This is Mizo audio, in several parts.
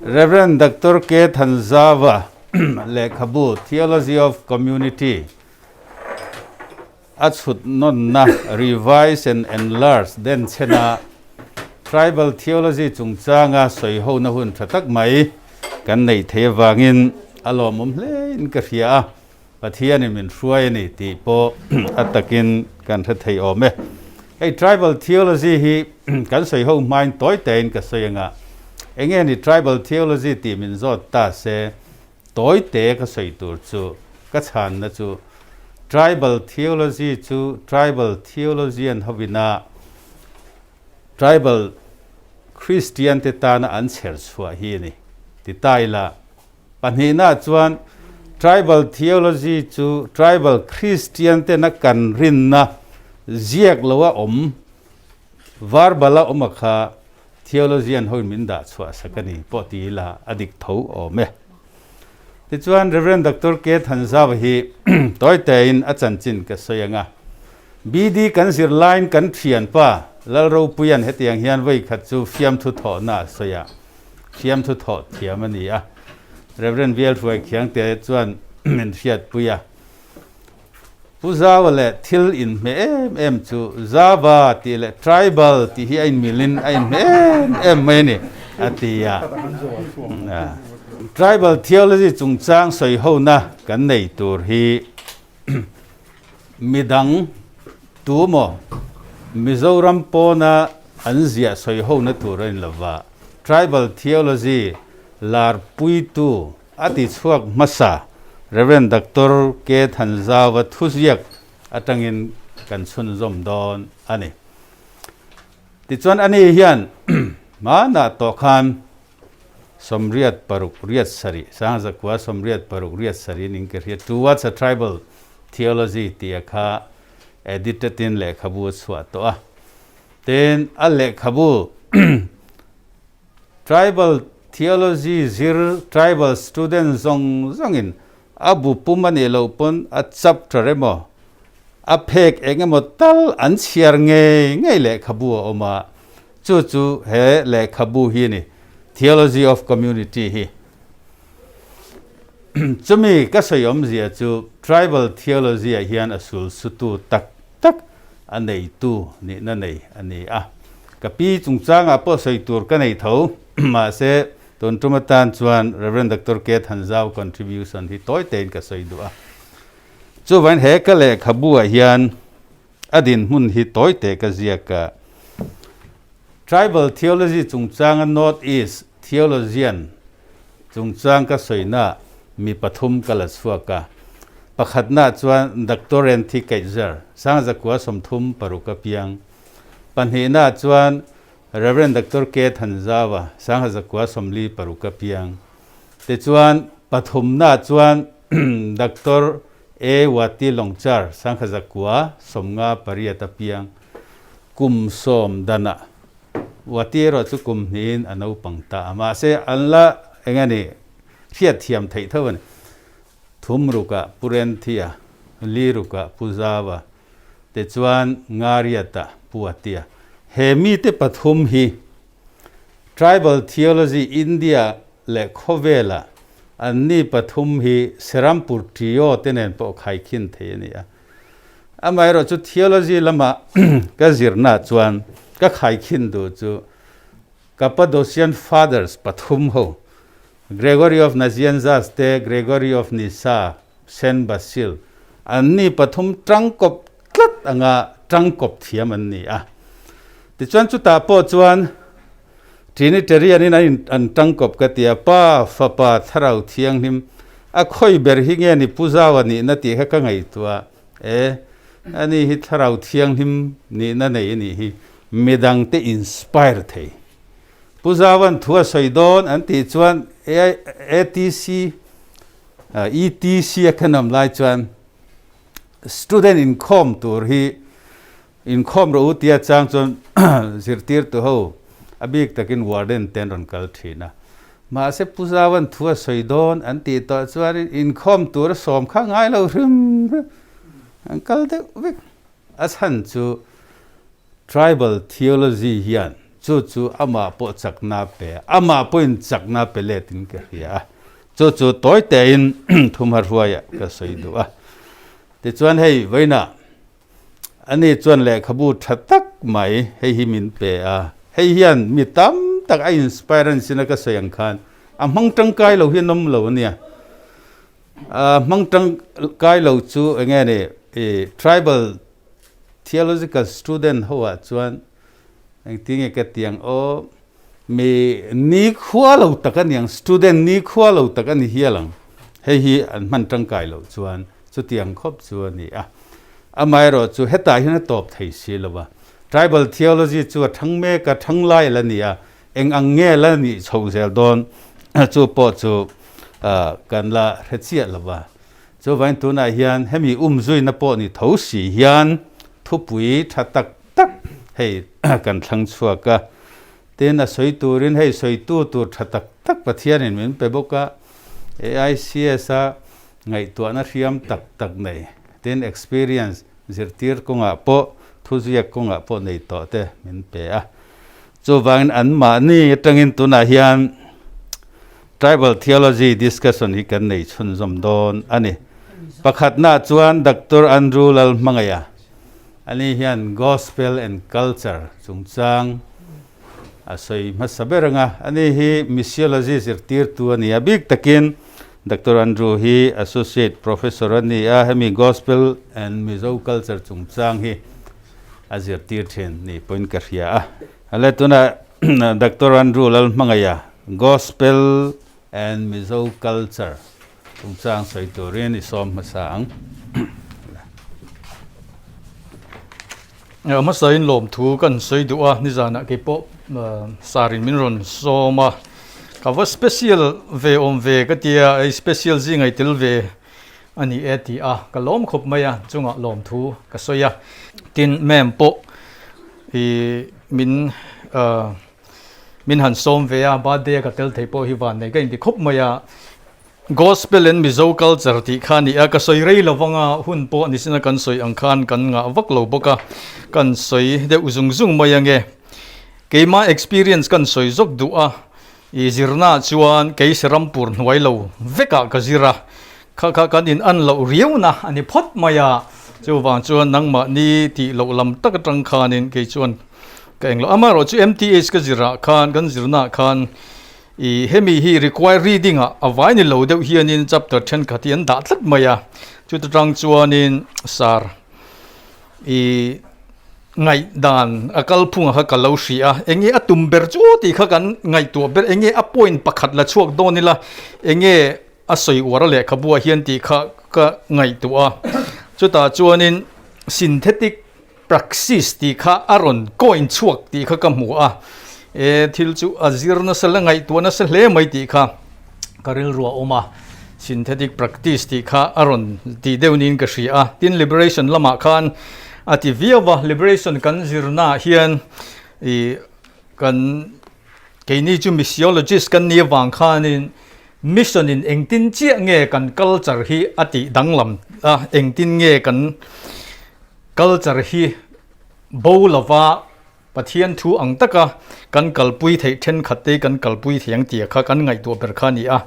Rev. Doctor K. Thanzava lehkhabu Theology of Community a chhut nawnna Revise and Enlarge den chhena Tribal Theology chungchanga sawihona hun tha tak mai kan neih theih avangin a lawmawm hlein ka hria a, Pathianin min hruai a ni tih pawh a takin kan hre thei awm e. Hei Tribal Theology hi kan sawi ho hmain tawi tein ka sawi anga, enge ni Tribal Theology tih min zawt ta se, tawi te ka sawi tur chu, ka chhanna chu Tribal Theology chu Tribal Theologian hovina Tribal Christian te tana an chher chhuah hi a ni ti ta ila. Pahnihna chuan Tribal Theology chu Tribal Christian tena kan rinna ziak loa awm, verbal a awm a kha theologian hoin min dah chhuah sak a ni pawh ti ila a dik tho awm e. Tichuan Rev. Doctor K. Thanzau hi tawi tein a chanchin ka sawi ang a. BD kan zir laiin kan thianpa Lalropuia'n hetiang hian vawi khat chu fiamthu thawhna a sawi a. Fiamthu thawh thiam a ni a. Rev. Bialhruai Khiangte chuan min hriatpui a. Pu Zaua leh thil inhmeh em em chu Zava tih leh Tribal tih hi a inmilin a inhmeh em em mai a ni, a ti a. Tribal Theology chungchang sawihona kan nei tur hi Midang tu maw Mizoram pawna an ziah sawi hona tur a ni lova, Tribal Theology lar puitu a ti chhuak hmasa Rev. Doctor K. Thanzauva thuziak atangin kan chhunzawm dawn a ni. Tichuan ani hian hmanah tawh khan 86 sarih, Sangzakua 86 riat sarih ning ka hria, Towards a Tribal Theology tih a kha edited in lehkhabu a chhuah tawh a. Tin, a lehkhabu Tribal Theology zir tribal student zawng zawngin a bu pum a nih loh pawn a chapter emaw a phek eng emaw tal an chhiar ngei ngei lehkhabu a awm a. Chu chu he lehkhabu hi a ni, Theology of Community hi. Chumi ka sawi awmzia chu Tribal Theology ah hian a sul sutu tak tak a neitu nihna nei a ni a. Ka pi chungchangah pawh sawi tur ka nei tho, mahse tun tum atan chuan Rev. Doctor K. Thanzau contribution hi tawi tein ka sawi duh a. Chuvain he ka lehkhabu ah hian A dinhmun hi tawi teh ka ziak a. Tribal Theology chungchanga North East Theologian chungchang ka sawina mi pathum ka la chhuak a. Pakhatna chuan Doctor N T Keitzer, Sangzakua 36 a piang. Pahnihna chuan Rev. Doctor K Thanzawa, Sangzakua 46 a piang. Tichuan pathumna chuan Doctor A Wati Longchar Sangkhazakua 58 a piang kum sawm danah Wati erawh chu kum hnihin a naupang ta a, mahse an la eng a ni hriat thiam theih tho a ni. Thum rukah Pu Renthia, Li rukah Pu Zawa, tichuan Ngariata Pu Watia. He mite pathum hi Tribal Theology India leh khawvela anni pathum hi Serampur Trio te nen pawh khaikhin thei a ni a. Amaherawh chu theology lama ka zirna chuan ka khaikhin duh chu Cappadocian Fathers pathum ho, Gregory of Nazianzus te, Gregory of Nyssa, Saint Basil, anni pathum tangkawp tlat anga tangkawp thiam an ni a. Tichuan chutah pawh chuan Trinitarian in an an tangkawp ka ti a, Pa, Fapa, Thlarau Thianghlim, a khawi ber hi nge ni Pu Zau a nihna tih kha ka ngaihtuah e, ani hi Thlarau Thianghlim nihna nei a nih hi, midang te inspire thei. Pu Zauan thu a sawi dawn an tih chuan ATC, ETC a khan awm lai chuan student inkhawm tur hi Inkhawm rawh u tia chang chuan zirtirtu ho a bik takin warden te an rawn kal thin a. Mahse Pu Zauan thu a sawi dawn an tih tawh chuanin inkhawm tur a sawm kha ngai lo hrim hrim an kal deuh vek. A chhan chu Tribal Theology hian. Chu chu amah pawh chakna a pe a, amah pawhin chakna a pe letin ka hria a. Chu chu tawi tein thumhma hruaiah ka sawi duh a. Tichuan hei vawiinah ani chuan lehkhabu tha tak mai hei hi min pe a, hei hian mi tam tak a inspire a ni sin a ka sawi ang khan a hmang tangkai lo hi an awm lo a nia. A hmang tangkai lo chu eng nge ni tribal theological student ho ah chuan Engtinge ka ti ang aw, mi nikhua lo tak a ni ang, student nikhua lo tak a ni hial ang. Hei hi an hman tangkai loh chuan chutiang khawp chu a ni a. Amaherawh chu hetah hian a tawp thei si lo va. Tribal theology chu a thang mek a, thang lai a la ni a, eng ang nge la nih chhoh zel dawn chu pawh chu kan la hre chiah lo va. Chuvain tunah hian hemi umzuina pawh ni tho si hian thupui tha tak tak hei kan thlang chhuak a, tin a sawi turin hei sawitu tur tha tak tak Pathianin min pe bawk a, AICS a ngaihtuahna hriam tak tak nei, tin experience zirtir kawngah pawh thuziak kawngah pawh nei tawh te min pe a. Chuvangin anmahni atangin tunah hian Tribal Theology discussion hi kan nei chhunzawm dawn a ni. Pakhatnaah chuan Doctor Andrew Lalhmangaia, ani hian Gospel and Culture chungchang a sawi hmasa ber ang a. Ani hi Missiology zirtirtu a ni a, bik takin Doctor Andrew hi Associate Professor a ni a, hemi Gospel and Mizo Culture chungchang hi a zirtir thin ni pawhin ka hria a. Ale tunah Doctor Andrew Lalhmangaia Gospel and Mizo Culture chungchang sawi turin i sawm hmasa ang. Hmasain lawmthu kan sawi duh a, nizanah kei pawh sarin min rawn sawm a, ka va special ve awm ve ka tia, ei special zingai tel ve a ni e ti a, ka lawm khawp mai a, chungah lawmthu ka sawi a. Tin, ma'am pawh i min min han sawm ve a, birthday a ka tel thei pawh hi van nei ka inti khawp mai a. Gospel and Mizo culture tih kha a ni a, ka sawi rei lo vang a, hun pawh ni sin a kan sawi ang khan kan ngah vak lo bawk a, kan sawi deuh zung zung mai ange. Keima experience kan sawi zawk duh a, I zirnaah chuan kei Serampur hnuai lo vekah ka zir a, kha kha kan in an loh riauna a ni phawt mai a, chuvang chuan nangmahni tih loh lam tak atang khanin kei chuan ka englo. Amaherawh chu MTH ka zirah khan kan zirnaah khan i hemi hi require reading ah a vai ni lo deuh hianin chapter thenkhat hi an dah tlat mai a, chuta tang chuanin sir I ngaihdan a kalphunga kha ka lo hria a, enge a tum ber chu tih kha kan ngaihtuah ber, enge a point pakhat la chhuak dawn ila, enge a sawi uar a lehkhabuah hian tih kha ka ngaihtuah a. Chutah chuanin synthetic praxis tih kha a rawn coin chhuak tih kha ka hmu a, e thil chu a zir nasa la ngaihtuah nasa hle mai tih kha ka rilru a awm a, synthetic practice tih kha a rawn tih deuh niin ka hria a. Tin, liberation lamah khan a ti viau a, liberation kan zirnaah hian ih kan keini chu missiologist kan nih avang khanin mission in engtin chiah nge kan culture hi a tih danglam a, engtin nge kan culture hi bo lova Pathian thu ang taka kan kalpui theih thenkhat te kan kalpui thei ang tih kha kan ngaihtuah ber kha a ni a.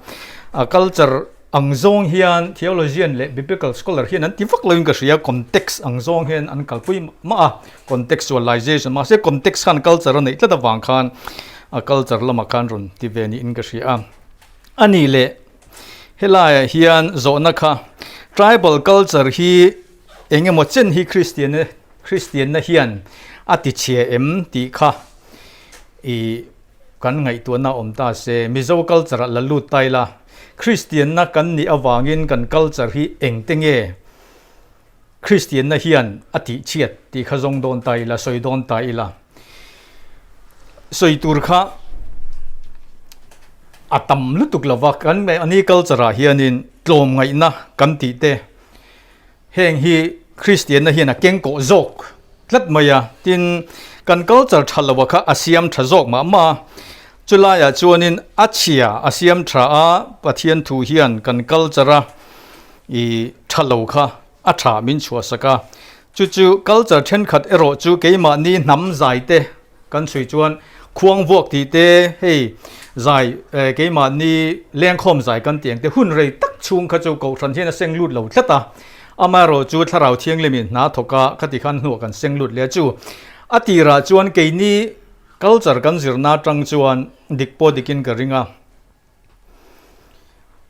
A culture ang zawng hian theologian leh biblical scholar hian an ti vak loin ka hria, context ang zawng hian an kalpui mah a, contextualization, mahse context khan culture a neih tlat avang khan a culture lamah khan rawn ti ve niin ka hria a. A nih leh helaiah hian zawhna kha tribal culture hi eng emaw chen hi Kristian Kristianna hian a ti chhia em tih kha i kan ngaihtuahna awm ta se. Mizo culture ah la lut ta ila, Kristianna kan nih avangin kan culture hi engte nge Kristianna hian a tih chhiat tih kha zawng dawn ta ila, sawi dawn ta ila. Sawi tur kha a tam lutuk lova, kan ani culture ah hianin tlawmngaihna kan tih te, Heng hi Kristianna hian a kengkawh zawk tlat mai a, tin, kan culture tha loa kha a siam tha zawk mah mah a, chulaiah chuanin a chhia a siam tha a, Pathian thu hian kan culture a i tha lo kha a tha min chhuahsak a, chu chu culture thenkhat erawh chu keimahni hnam zai te kan chhui chuan. Khuang vuak tih te hei zai keimahni lengkhawm zai kan tih ang te hun rei tak chhung kha chu kohhran hian a seng lut lo tlat a, amaherawh chu thlarau thianghlimin hna thawk a khati khan hnuah kan seng lut leh a chu. A tirah chuan keini culture kan zirna atang chuan dik pawh dikin ka ring a.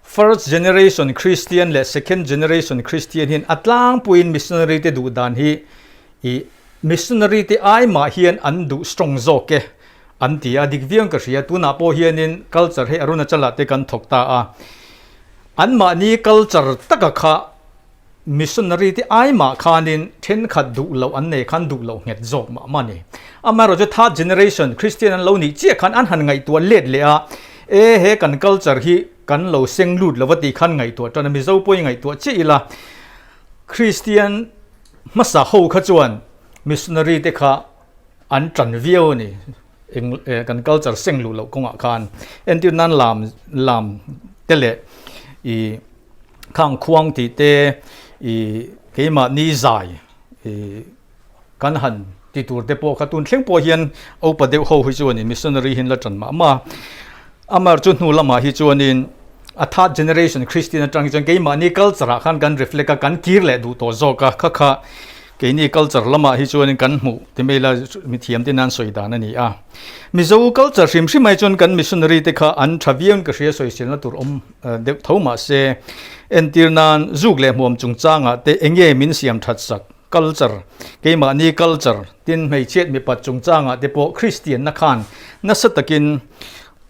First generation Christian leh second generation Christian hian a tlangpuiin missionary te duh dan hi ih missionary te ai mah hian an duh strong zawk e an ti a, dik viau in ka hria. Tunah pawh hianin culture hei Arunachal ah te kan thawk ta a, anmahni culture taka kha Missionary te ai mah khanin thenkhat duh loh an nei khan duh loh nghet zawk mah mah a ni. Amaherawhchu third generation Christian an lo nih chiah khan an han ngaihtuah let leh a, e he kan culture hi kan lo seng lut lo va tih khan ngaihtuah tan a, Mizo pawhin ngaihtuah chiah ila Christian hmasa ho kha chuan missionary te kha an tan viau a ni eng kan culture seng luh loh kawngah khan entir nan lam lam te leh ih khang khuang tih te ih keimahni zai ih kan han ti tur te pawh kha tun thleng pawh hian upa deuh ho hi chuanin missionary hian la tan mah mah a amar chu hnu lamah hi chuanin a third generation Christian atang hi chuan keimahni culture ah khan kan reflect a kan kir leh duh tawh zawk a kha kha Keini culture lamah hi chuanin kan hmuh ti mai la mithiam te nan sawi dan a ni a. Mizo culture hrim hrim ai chuan kan missionary te kha an tha viauin ka hria sawiselna tur awm deuh tho mah se entir nan zuk leh hmuam chungchangah te enge min siam that sak culture keimahni culture tin hmeichhiat mipat chungchangah te pawh Kristian na khan nasa takin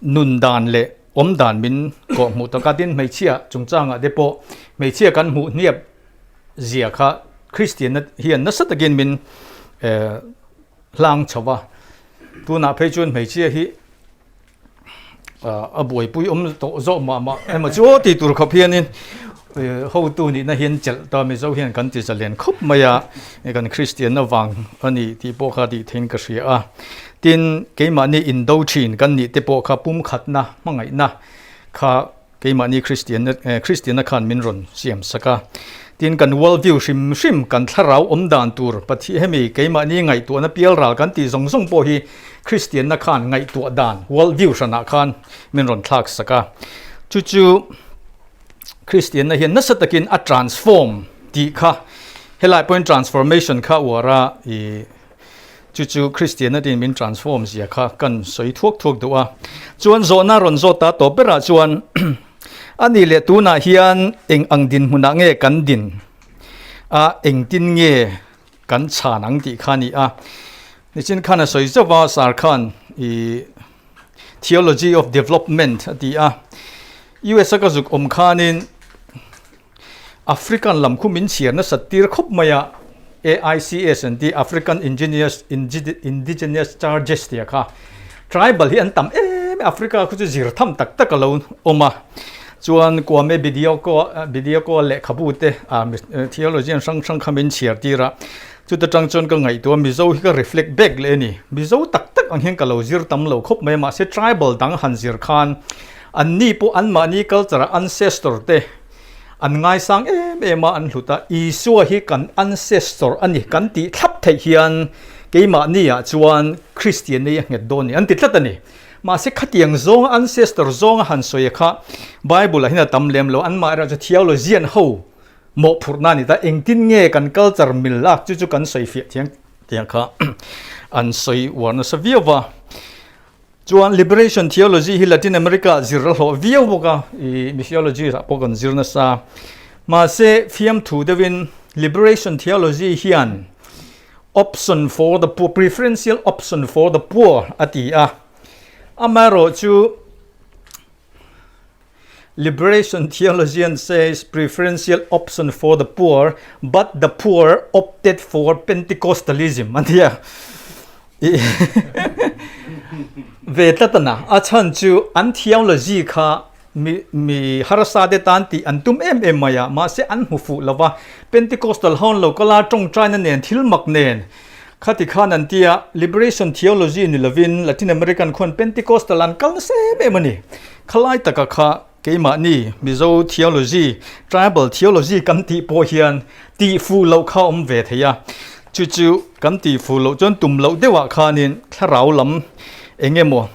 nun dan leh awm dan min kawh hmuh tak a tin hmeichhia chungchangah te pawh hmeichhia kan hmuh hniap zia kha Kristianna hian nasa takin min hlang chho va, tunah phei chuan hmeichhia hi a buaipui awm tawh zawk mah mah emaw chu aw tih tur khawp hianin hotu nihna hian chelh ta Mizo hian kan ti zalen khawp mai a, kan Kristianna vang a ni tih pawh kha tih theiin ka hria a. Tin, keimahni indo thin kan nih te pawh kha pumkhatna hmangaihna kha Keimahni Kristianna Kristianna khan min rawn siam sak a. Tin, kan world view hrim hrim, kan thlarau awm dan tur Pathian hemi keimahni ngaihtuahna pialral kan tih zawng zawng pawh hi Kristianna khan ngaihtuah dan world view hranah khan min rawn thlak sak a. Chu chu Kristianna hian nasa takin a transform tih kha helai pawhin transformation kha uar a i Chu chu Kristianna tin min transform zia kha kan sawi thuak thuak duh a. Chuan zawhna rawn zawt ta tawp berah chuan a nih leh tunah hian eng ang dinhmunah nge kan din a, engtin nge kan chhan ang tih kha a ni a. Nichin khan a sawi zauh a, Sir khan i Theology of Development a ti a. US a ka zuk awm khanin African lam khu min chhiar nasat tir khawp mai a, AICS an ti, African Indigenous Indigenous Churches tia kha. Tribal hi an tam em Africa khu chu zir tham tak tak a lo awm a. Chuan Kwame Bediako Bediako lehkhabu te theologian hrang hrang kha min chhiar tir a. Chuta tang chuan ka ngaihtuah Mizo hi ka reflect back leh a ni. Mizo tak tak ang hian ka lo zir tam lo khawp mai a, mahse tribal dang han zir khan anni pawh anmahni culture ah ancestor te An ngaisang em em a, an hlut a, Isua hi kan ancestor a ni kan tih thlap theih hian keimahni ah chuan Kristian nei a nghet dawn ni an ti tlat a ni. Mahse khatiang zawnga ancestor zawnga han sawi a kha Bible ah hian a tam lem lo, anmah erawh chu theologian ho mawhphurhna a ni ta, engtin nge kan culture mil lak chu chu kan sawi fiah thiang tiang kha an sawi uar nasa viau va. Chuan Liberation Theology hi Latin America ah zir a hlawh viau bawk a, i missiology ah pawh kan zir nasa. Mahse fiamthu deuhin Liberation Theology hian option for the poor, preferential option for the poor a ti a. Amaherawh chu Liberation theologian says preferential option for the poor but the poor opted for Pentecostalism a nia. Ve tlat a na. A chhan chu an theology kha mi mi harsa te tan tih an tum em em mai a, mahse an hmu fuh lo va. Pentecostal ho an lo kal a, tawngtaina nen thil mak nen khati khan an tia liberation theology ni lovin Latin American khuan Pentecostal an kal nasa em em a ni. Khalai taka kha keimahni Mizo theology, tribal theology kan tih pawh hian tih fuh loh kha awm ve thei a. Chu chu kan tih fuh loh chuan tum loh deuhah khanin thlarau lam eng emaw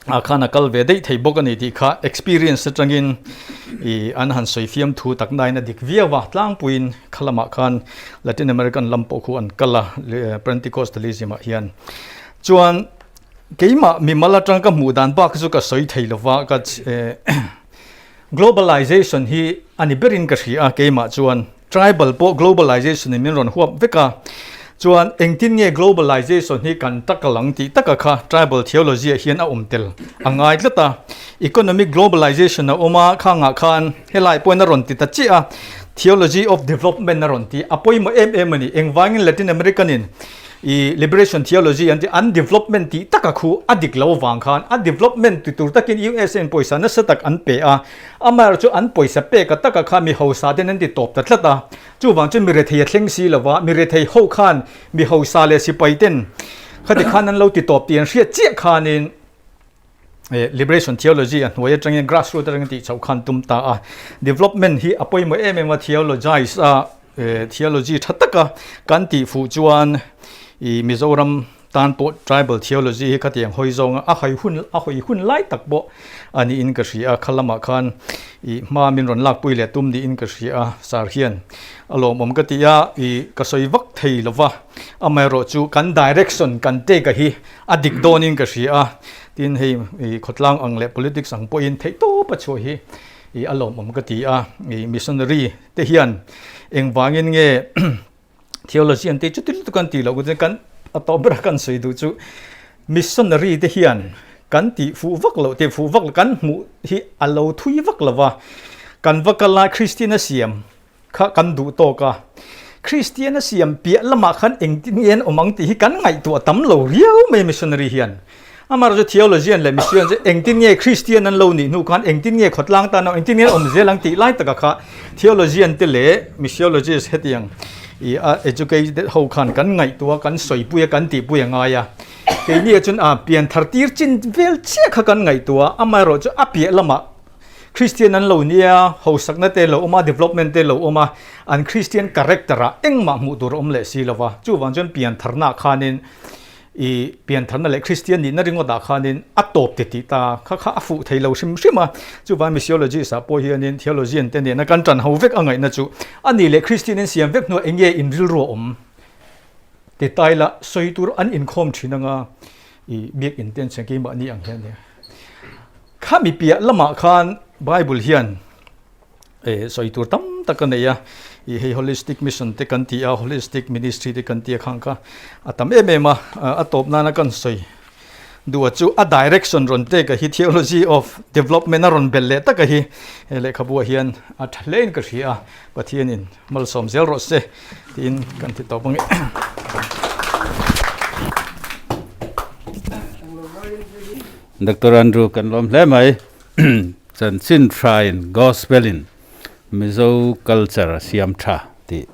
ah khan a kal ve daih thei bawk a ni tih kha experience atangin ih an han sawi fiam thu tak nain a dik viau a, tlangpuiin kha lamah khan Latin American lam pawh khu an kal a Pentecostalism ah hian chuan keimah mimal atang ka hmuh dan bak chu ka sawi thei lova ka Globalization hi a ni berin ka hria a, keimah chuan tribal pawh globalization in min rawn huap vek a, chuan engtin nge globalization hi kan tackle ang tih taka kha tribal theology ah hian a awm tel a ngai tlat a, economic globalization a awm a, khangah khan helai pawhin a rawn ti ta chiah a, theology of development a rawn ti, a pawimawh em em a ni, engvangin Latin American in I liberation theology an ti, an development tih taka khu a dik lo avang khan a development ti tur takin USA in pawisa nasa tak an pe a, amaherawhchu an pawisa pek a taka kha mi hausa ten an ti tawp ta tlat a, chuvang chuan mi rethei a thleng si lo va, mi rethei ho khan mi hausa leh sipai ten khati khan an lo ti tawp tih an hriat chiah khanin liberation theology a hnuai atangin grassroot atangin tih chhoh khan tum ta a, development hi a pawimawh em em a theologize a theology tha taka kan tih fuh chuan ih Mizoram tan pawh tribal theology hi khatiang hawi zawnga a hawi hun a hawi hun lai tak pawh a niin ka hria a, kha lamah khan ih hma min rawn lakpui leh tum niin ka hria a, sir hian a lawmawm ka ti a, ih ka sawi vak thei lova amaherawhchu kan direction kan take a hi A dik dawnin ka hria a, tin hei i khawtlang ang leh politics ang pawhin theih tawp a chhuah hi i a lawmawm ka ti a, i missionary te hian engvangin nge theology an tih chuti lutuk an tih loh chu kan a tawp ber a kan sawi duh chu missionary te hian kan tih fuh vak loh tih fuh vak loh kan hmuh hi a lo thui vak lo va, kan va kal lai Christian a siam kha kan duh tawk a, Kristian a siam piah lamah khan engtin nge an awm ang tih hi kan ngaihtuah tam lo riau mai missionary hian. Amaherawhchu theologian leh mission chu engtin nge Kristian an lo nih hnu khan engtin nge khawtlang tan a engtin nge an awm zel ang tih lai taka kha theologian te leh missiologist hetiang i a educated ho khan kan ngaihtuah kan sawipui a kan tihpui a ngai a. Keini ah chuan a pianthar tir chin vel chiah kha kan ngaihtuah amaherawhchu a piah lamah Christian an lo nia, hausakna te lo awm a, development te lo awm a, an Christian character ah engmah hmuh tur a awm leh si lo va, chuvang chuan piantharna ah khanin i piantharna leh Christian nihna ringawt ah khanin a tawp ti tih ta kha kha a fuh thei lo hrim hrim a, chuvang missiologist ah pawh hianin theologian te nena kan tan ho vek a ngaihna chu a nih leh Christian in siam vek hnuah eng nge in rilru a awm ti ta ila sawi tur an inkhawm thin anga i biak in te an chheng keimahni ang hian nia. Khami piah lamah khan Bible hian sawi tur tam tak a nei a, ih hei holistic mission te kan ti a, holistic ministry te kan ti a khang kha a tam em em a, a tawp nana kan sawi duh a chu a direction rawn tek a hi theology of development a rawn belh leh tak a hi he lehkhabu ah hian a tha hle in ka hria a, Pathianin malsawm zel rawh se tiin kan ti tawp ang e. Doctor Andrew kan lawm hle mai. Chanchin tha in Gospel in Mizo culture a siam tha tih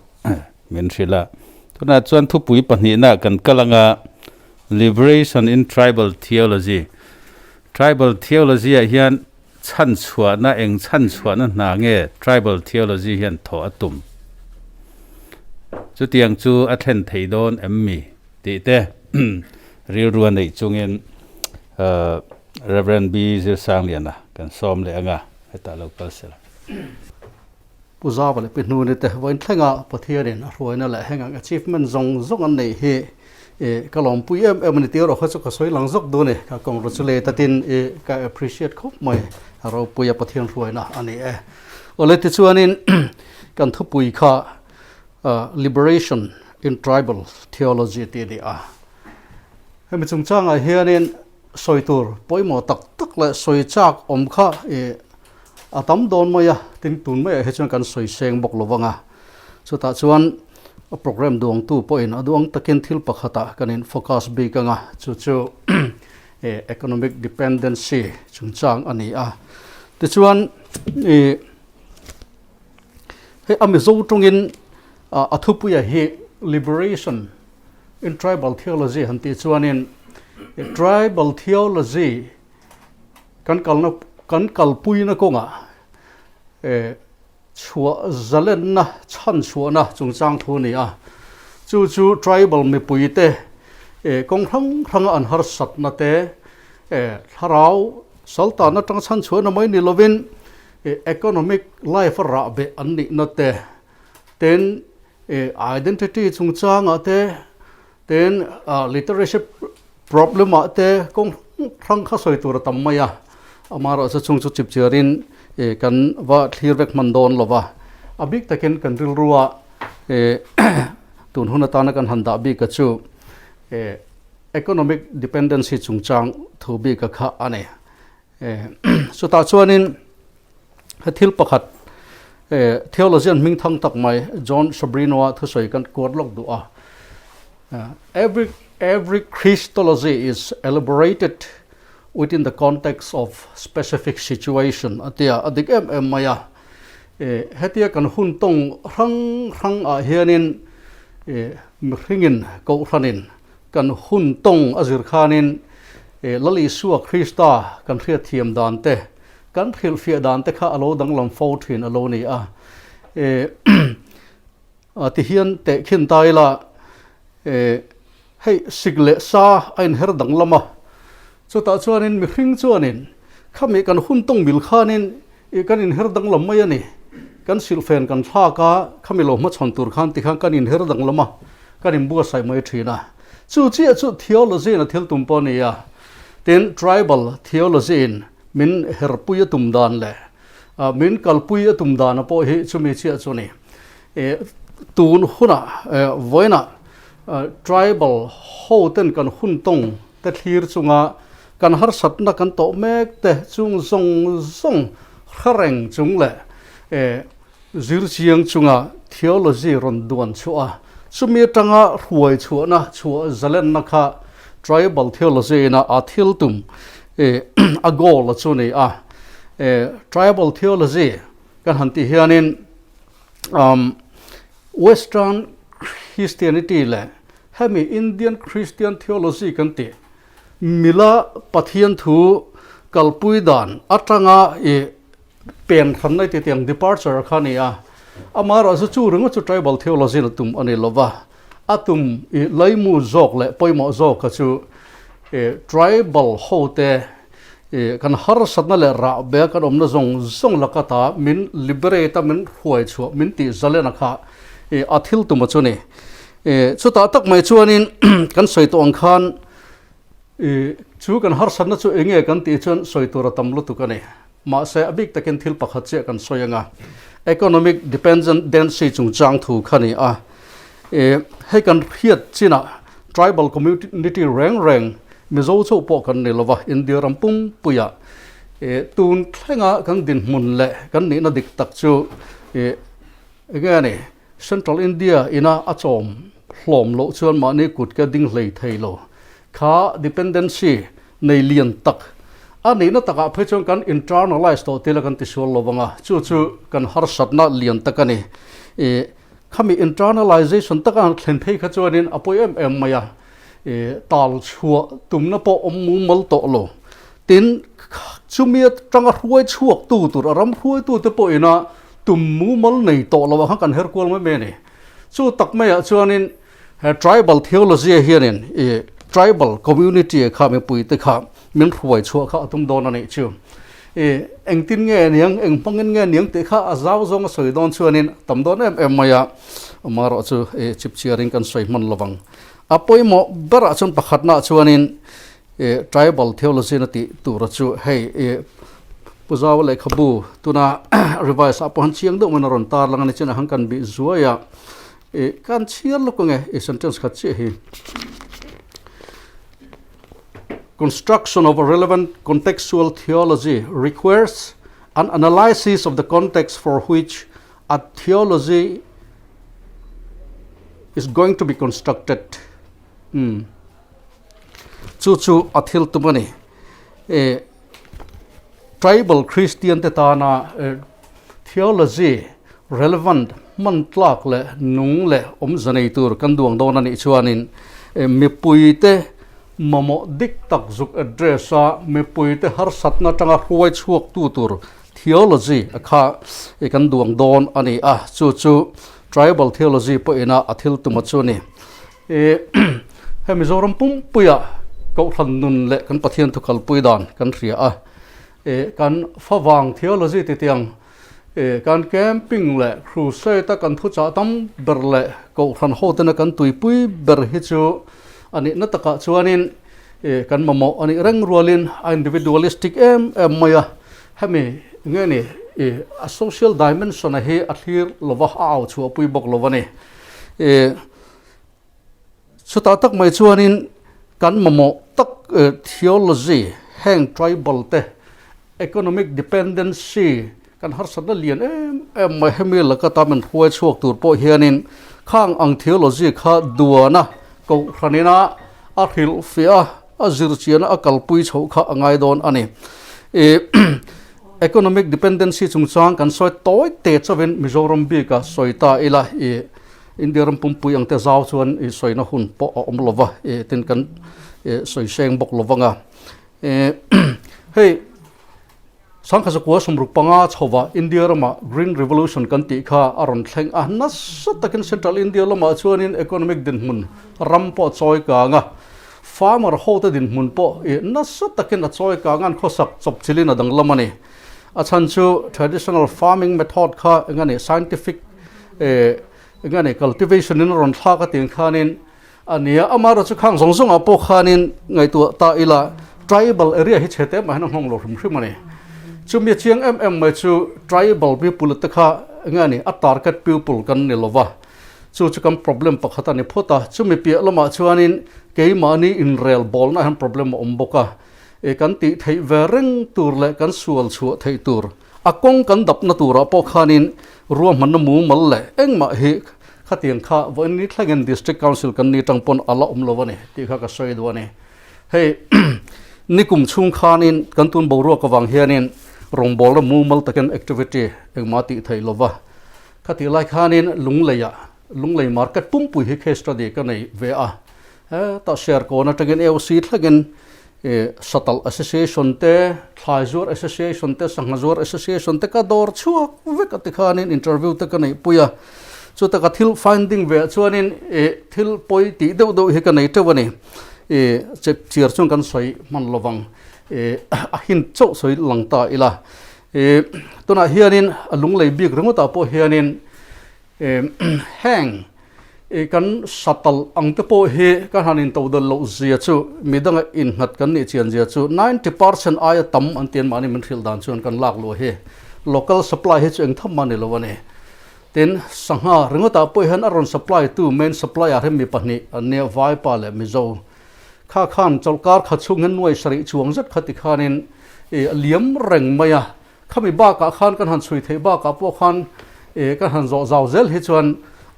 min hrilh a. Tunah chuan thupui pahnihna kan kal anga Liberation in Tribal Theology. Tribal Theology ah hian chhan chhuahna eng chhan chhuahna hna nge Tribal Theology hian thawh a tum? Chutiang chu a thlen thei dawn em mi? Tih te rilru a neih chungin Rev. B. Zirsangliana kan sawm leh anga hetah lo kal sela. Pu Zava leh Pi Hnuni te vawiin thlenga Pathianin a hruaina leh heng ang achievement zawng zawng an neih hi ka lawmpui em em a ni tih erawh kha chu ka sawi lang zawk dun e, ka congratulate atin ka appreciate khawp mai a ropuia Pathian hruaina a ni e. Awle tichuanin kan thupui kha Liberation in Tribal Theology tih a ni a. Hemi chungchangah hianin sawi tur pawimawh tak tak leh sawi chak awm kha ih a tam dawn mai a, tin tun maiah hi chuan kan sawi seng bawk lo vang a. Chutah chuan a program duangtu pawhin a duang takin thil pakhatah kan in focus bik ang a, chu chu ih economic dependency chungchang a ni a. Tichuan ih. Hei a Mizo tawngin a thupuia hi Liberation in Tribal Theology han tih chuanin Tribal Theology kan kalna kan kalpuina kawngah chhuah zalenna chhan chhuahna chungchang thu a ni a. Chu chu tribal mipuite kawng hrang hranga an harsatna te. Thlarau saltan atanga chhan chhuahna mai ni lovin economic life a rah beh an nihna te, tin identity chungchangah te, tin literacy problem ah te kawng hrang kha sawi tur a tam mai a, amaherawhchu chung chu chip chiarin kan va thlir vek hman dawn lo va, a bik takin kan rilrua tun hun atana kan han dah bik a chu Economic dependency chungchang thu bik a kha a ni. Chutah chuanin he thil pakhat theologian hming thang tak mai John Sobrino-a thusawi kan kuat lawk duh a. Every every Christology is elaborated within the context of specific situation a tia a dik em em mai a. Hetia kan hun tawng hrang hrang ah hianin mihringin kohhranin Kan hun tawng a zir khanin Lal Isua Krista kan hriatthiam dan te, kan hrilhfiah dan te kha a lo danglam fo thin a lo ni a. Tihian tehkhin ta ila, hei sik leh sa a inher danglam a, chutah chuanin mihring chuanin khami kan hun tawng mil khanin Ih kan inher danglam mai a ni. Kan silhfen kan thlak a, khami lo hmachhawn tur khan tikhan kan inher danglam a, kan inbuatsaih mai thin a. Chu chiah chu theology in a thil tum pawh a ni a. Tin, tribal theology in min herpui a tum dan leh min kalpui a tum dana pawh hi chumi chiah chu a ni. Ih tun hunah vawiinah tribal ho ten kan hun tawng te thlir chunga kan harsatna kan tawh mek te chung zawng zawng hre reng chung leh zir chiang chunga theology rawn duan chhuah a, chumi atanga hruai chhuahna chhuah zalenna kha tribal theology ina a thil tum a goal a chu ni a. Tribal theology kan han tih hianin Western Christianity leh Hemi Indian Christian Theology kan tih mila Pathian thu kalpui dan atanga i pen hranna i ti tiang departure kha a ni a. Amaherawhchu chu ringawt chu Tribal Theology in a tum a ni lova, a tum i laimu zawk leh pawimawh zawka chu i tribal hote i kan harsatna leh rahbeh kan awmna zawng zawng laka ta min liberate a min hruai chhuah min tih zalena kha i a thil tum a chu ni. Chutah tak mai chuanin kan sawi tawh ang khan chu kan harsatna chu eng nge kan tih chuan sawi tur a tam lutuk a ni. Mahse a bik takin thil pakhat chiah kan sawi ang a, economic dependency chungchang thu kha ni a. Hei kan hriat chinah tribal community reng reng Mizo chauh pawh kan ni lova, India ram pumpuiah tun thlenga kan dinhmun leh kan nihna dik tak chu eng nge a ni? Central India ina a chawm hlawm loh chuan mahni kut ka ding hlei thei lo. Kha dependency nei lian tak a nihna takah phei chuan kan internalize tawh tila kan tisual lo vang a, chu chu kan harsatna lian tak a ni. I khami internalization taka han thlen phei kha chuanin a pawi em em mai a, i tal chhuah tumna pawh awm mumal tawh lo. Tin, chumi atanga hruai chhuak tu tur a ram hruaitu te pawhina tum mumal nei tawh lo ah khan kan her kual mai mai a ni. Chu tak maiah chuanin he tribal theology hianin i tribal community kha mipui te kha min hruai chhuah kha a tum dawn a nih chu. I engtin nge niang, eng hmangin nge niang tih kha a zau zawng a sawi dawn chuanin tam dawn em em mai a, amaherawh chu i chipchiarin kan sawi hman lovang. A pawimawh berah chuan pakhatnaah chuanin I tribal theology na tih tura chu hei i Pu Zaua lehkhabu tuna revise ah pawh han chiang deuh mai a rawn tar lang a ni chin a han kan bih zuai a i kan chhiar lawk ange i sentence khat chiah hi Construction of a relevant contextual theology requires an analysis of the context for which a theology is going to be constructed. Umm. Chu chu a thil tum a ni. E Tribal Christian te tana theology relevant hman tlak leh nung leh awmze nei tur kan duang dawn a nih chuanin mipui te mamawh dik tak zuk address a mipui te harsatna atanga hruai chhuak tu tur theology a kha kan duang dawn a ni a. Chu chu Tribal theology pawhina a thil tum a chu a ni. He Mizoram pumpuia Kohhran nun leh kan Pathian thu kalpui dan kan hria a, kan favang theology ti tiang kan camping leh crusade a kan thuchah tam ber leh Kohhran ho tena kan tuipui ber hi chu a nihna takah chuanin kan mamawh a nih reng rualin a individualistic em em mai a, hemi nge ni a social dimension a hi a thlir lova a au chhuahpui bawk lo a ni. Chutah tak mai chuanin kan mamawh tak theology, heng tribal te, economic dependency kan harsatna lian em em mai hemi laka ta min hruai chhuak tur pawh hianin khang ang theology kha duana kohhranina a hrilhfiah a, a zirchiana a kalpui chhoh kha a ngai dawn a ni. Economic dependency chungchang kan sawi tawi te chauhin Mizoram bika sawi ta ila i India ram pumpui ang te zau chuan i sawina hun pawh a awm lova i tin kan i sawi seng bawk lovang a. I hei Sangkhazakua sawmruk panga chhova India rama Green Revolution kan tih kha a rawn thleng a, nasa takin Central India lamah chuanin economic dinhmun ram pawh a chawi kang a, farmer hote dinhmun pawh i nasa takin a chawi kang a, an khawsak chawpchilhin a danglam a ni. A chhan chu traditional farming method kha eng a ni scientific eh eng a ni cultivation in a rawn thlak a tih khanin a nia amaherawhchu khang zawng zawngah pawh khanin ngaihtuah ta ila tribal area hi chhe te mah hian a nghawng lo hrim hrim a ni. Chumi a chiang em em mai chu tribal people te kha eng a ni a target people kan ni lova chu chu kan problem pakhat a ni phawt a chumi piah lamah chuanin keimahni inrel bawlna hian problem a awm bawk a eh kan tih theih ve reng tur leh kan sual chhuah theih tur A kawng kan dapna turah pawh khanin ruahmanna mumal leh engmah hi khatiang kha vawiin ni thlengin District Council kan ni tang pawn a la awm lo a ni tih kha ka sawi duh a ni. Hei nikum chhung khanin kan tun boruak avang hianin rawngbawlna mumal takin activity engmah tih theih lova khatih lai khanin Lungleiah Lunglei market pumpui hi case study ka nei ve a, hetah Serkawn atangin AOC thlengin Satal Association te, Thlaizuar Association te, Sanghazuar Association te ka dawr chhuak vek a tikhanin interview te ka neihpui a, chuta ka thil finding ve ah chuanin thil pawi tih deuh deuh hi ka nei teuh a ni. Chep chiar chuan kan sawi hman lovang, a hint chauh sawi lang ta ila. Tunah hianin a lunglei bik ringawtah pawh hianin Heng kan satal ang te pawh hi kan han intodal loh zia chu midanga innghat kan nih chian zia chu 90% aia tam an tian mahni min hrilh dan chuan kan lak luah hi local supply hi chu eng tham mah ni lo a ni. Tin, sangha ringawtah pawh hian a rawn supply tu main supplier hi mi pahnih an nia Vaipa leh Mizo. Kha khan chawlhkar khat chhung hian nuai sarih chuang zet kha tikhanin a liam reng mai a. Khami bakah khan kan han chhui theih bakah pawh khan kan han zawh zau zel hi chuan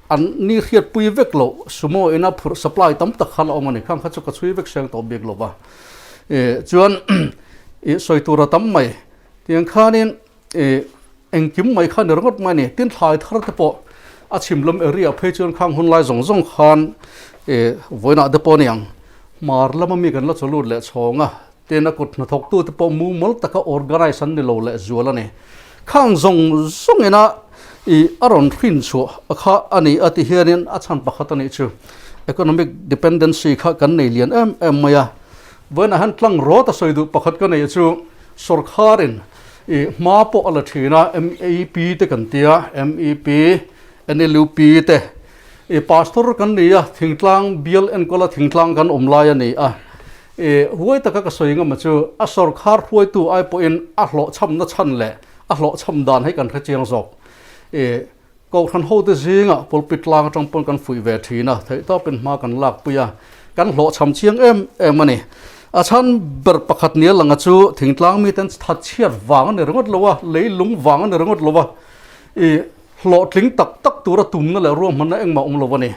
an ni hriatpui vek loh sumo ina phurh supply tam tak kha la awm a ni. Khang kha chu ka chhui vek seng tawh bik lo va. Chuan sawi tur a tam mai. Tiang khanin engkim mai kha ni ringawt mai a ni. Tin thlai thar te pawh a chhim lam area phei chuan khang hun lai zawng zawng khan vawiinah te pawh a ni ang. Hmar lama mi kan la chaw lut leh chhawng a. Tin a kut hnathawktute pawh mumal taka organise an ni lo leh zual a ni. Khang zawng zawngin a i a rawn hrin chhuah kha a ni a ti hianin a chhan pakhat a nih chu. Economic dependency kha kan nei lian em em mai a. Vawiinah hian tlang rawt a sawi duh pakhat ka neih chu sawrkharin i hma pawh a la thin a, MEP te kan tia, MEP, NLUP te i pastor kan ni a, thingtlang bial enkawla thingtlang kan awm lai a ni a. I huai taka ka sawi ngam a chu a sawrkhar hruaitu ai pawhin a hlawhchhamna chhan leh a hlawhchham dan hi kan hre chiang zawk. I Kohhran hote zingah pulpit tlang atang pawn kan fuih ve thin a, theihtawpin hma kan lakpui a, kan hlawhchham chiang em em a ni. A chhan ber pakhat nia langa chu thingtlang miten thatchhiat vang a ni ringawt lo a, leilung vang a ni ringawt lo a, i hlawhtling tak tak tura tumna leh ruahmanna engmah awm lo a ni.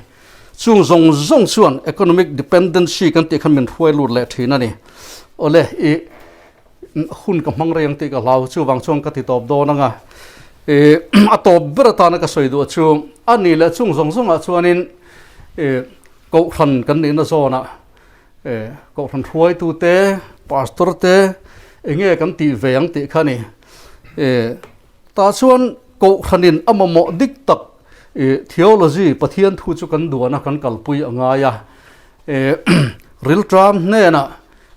Chung zawng zawng chuan economic dependency kan tih khan min hruai lut leh thin a ni. Awle, i hun ka hmang rei ang tih ka hlau, chuvang chuan ka ti tawp dawn ang a. I a tawp ber atana ka sawi duh chu a ni leh chung zawng zawngah chuanin i kohhran kan nihna zawnah i kohhran hruaitute, pastor te enge kan tih ve ang tih kha a ni. I tah chuan kohhranin a mamawh dik tak I theology, Pathian thu chu kan duan a, kan kalpui a ngai a. I rilṭam hnenah.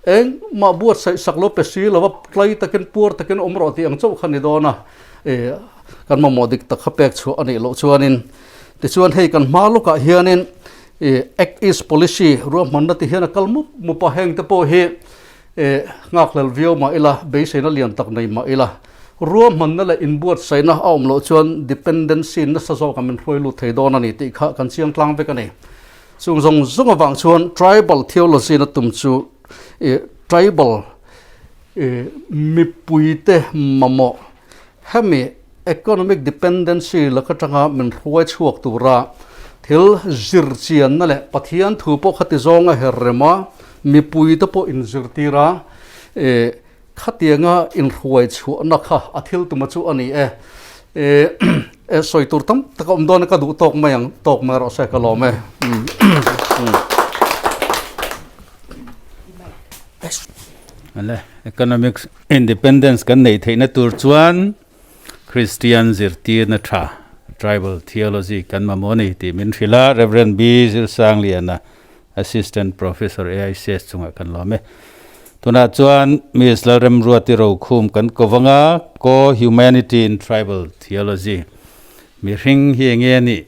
Engmah buatsaih sak lo pe si lova tlai takin puar takin awm rawh tih ang chauh kha ni dawn a, kan mamawh dik tak kha pek chhuah a nih loh chuanin. Tichuan hei kan hma lawkah hianin Act East Policy ruahmanna ti hian a kal mup mup a, heng te pawh hi nghakhlel viau mah ila, beiseina lian tak nei mah ila, ruahmanna leh inbuatsaihna a awm loh chuan dependency nasa zawkah min hruai lut thei dawn a ni tih kha kan chiang tlang vek a ni. Chung zawng zawng avang chuan tribal theology na tum chu tribal mipuite mamawh hemi economic dependency laka tanga min hruai chhuak tura thil zirchianna leh Pathian thu pawh khati zawnga her rema mipuite pawh inzirtir a Khatianga inhruai chhuahna kha a thil tuma chu a ni e. E sawi tur tam tak a awm dawn a, ka duh tawk mai ang, tawk mai rawh se ka lawm e. Ale, economics independence kan neih theihna tur chuan Kristian zirtirna tha, tribal theology kan mamawh a ni tih min hrilh a, Rev. B. Zirsangliana, Assistant Professor AICS chungah kan lawm e. Tunah chuan Miss Lalremruati Rokhum kan ko vang a, Ko Humanity in Tribal Theology, mihring hi enge a nih,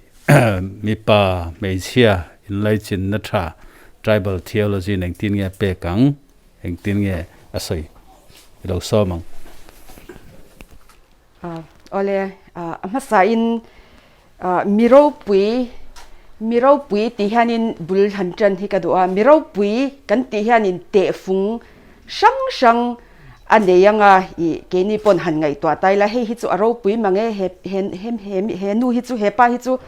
mipa, hmeichhia inlaichinna tha, Tribal Theology in engtin nge a pek ang, Engtin nge a sawi i lo sawm ang? Awle, a hmasain mi ropui, mi ropui tih hianin bul han ṭan hi ka duh a. Mi ropui kan tih hianin tehfung hrang hrang a nei ang a, ih keini pawn han ngaihtuah ta ila hei hi chu a ropui mang e, he he he nu hi chu he pa hi chu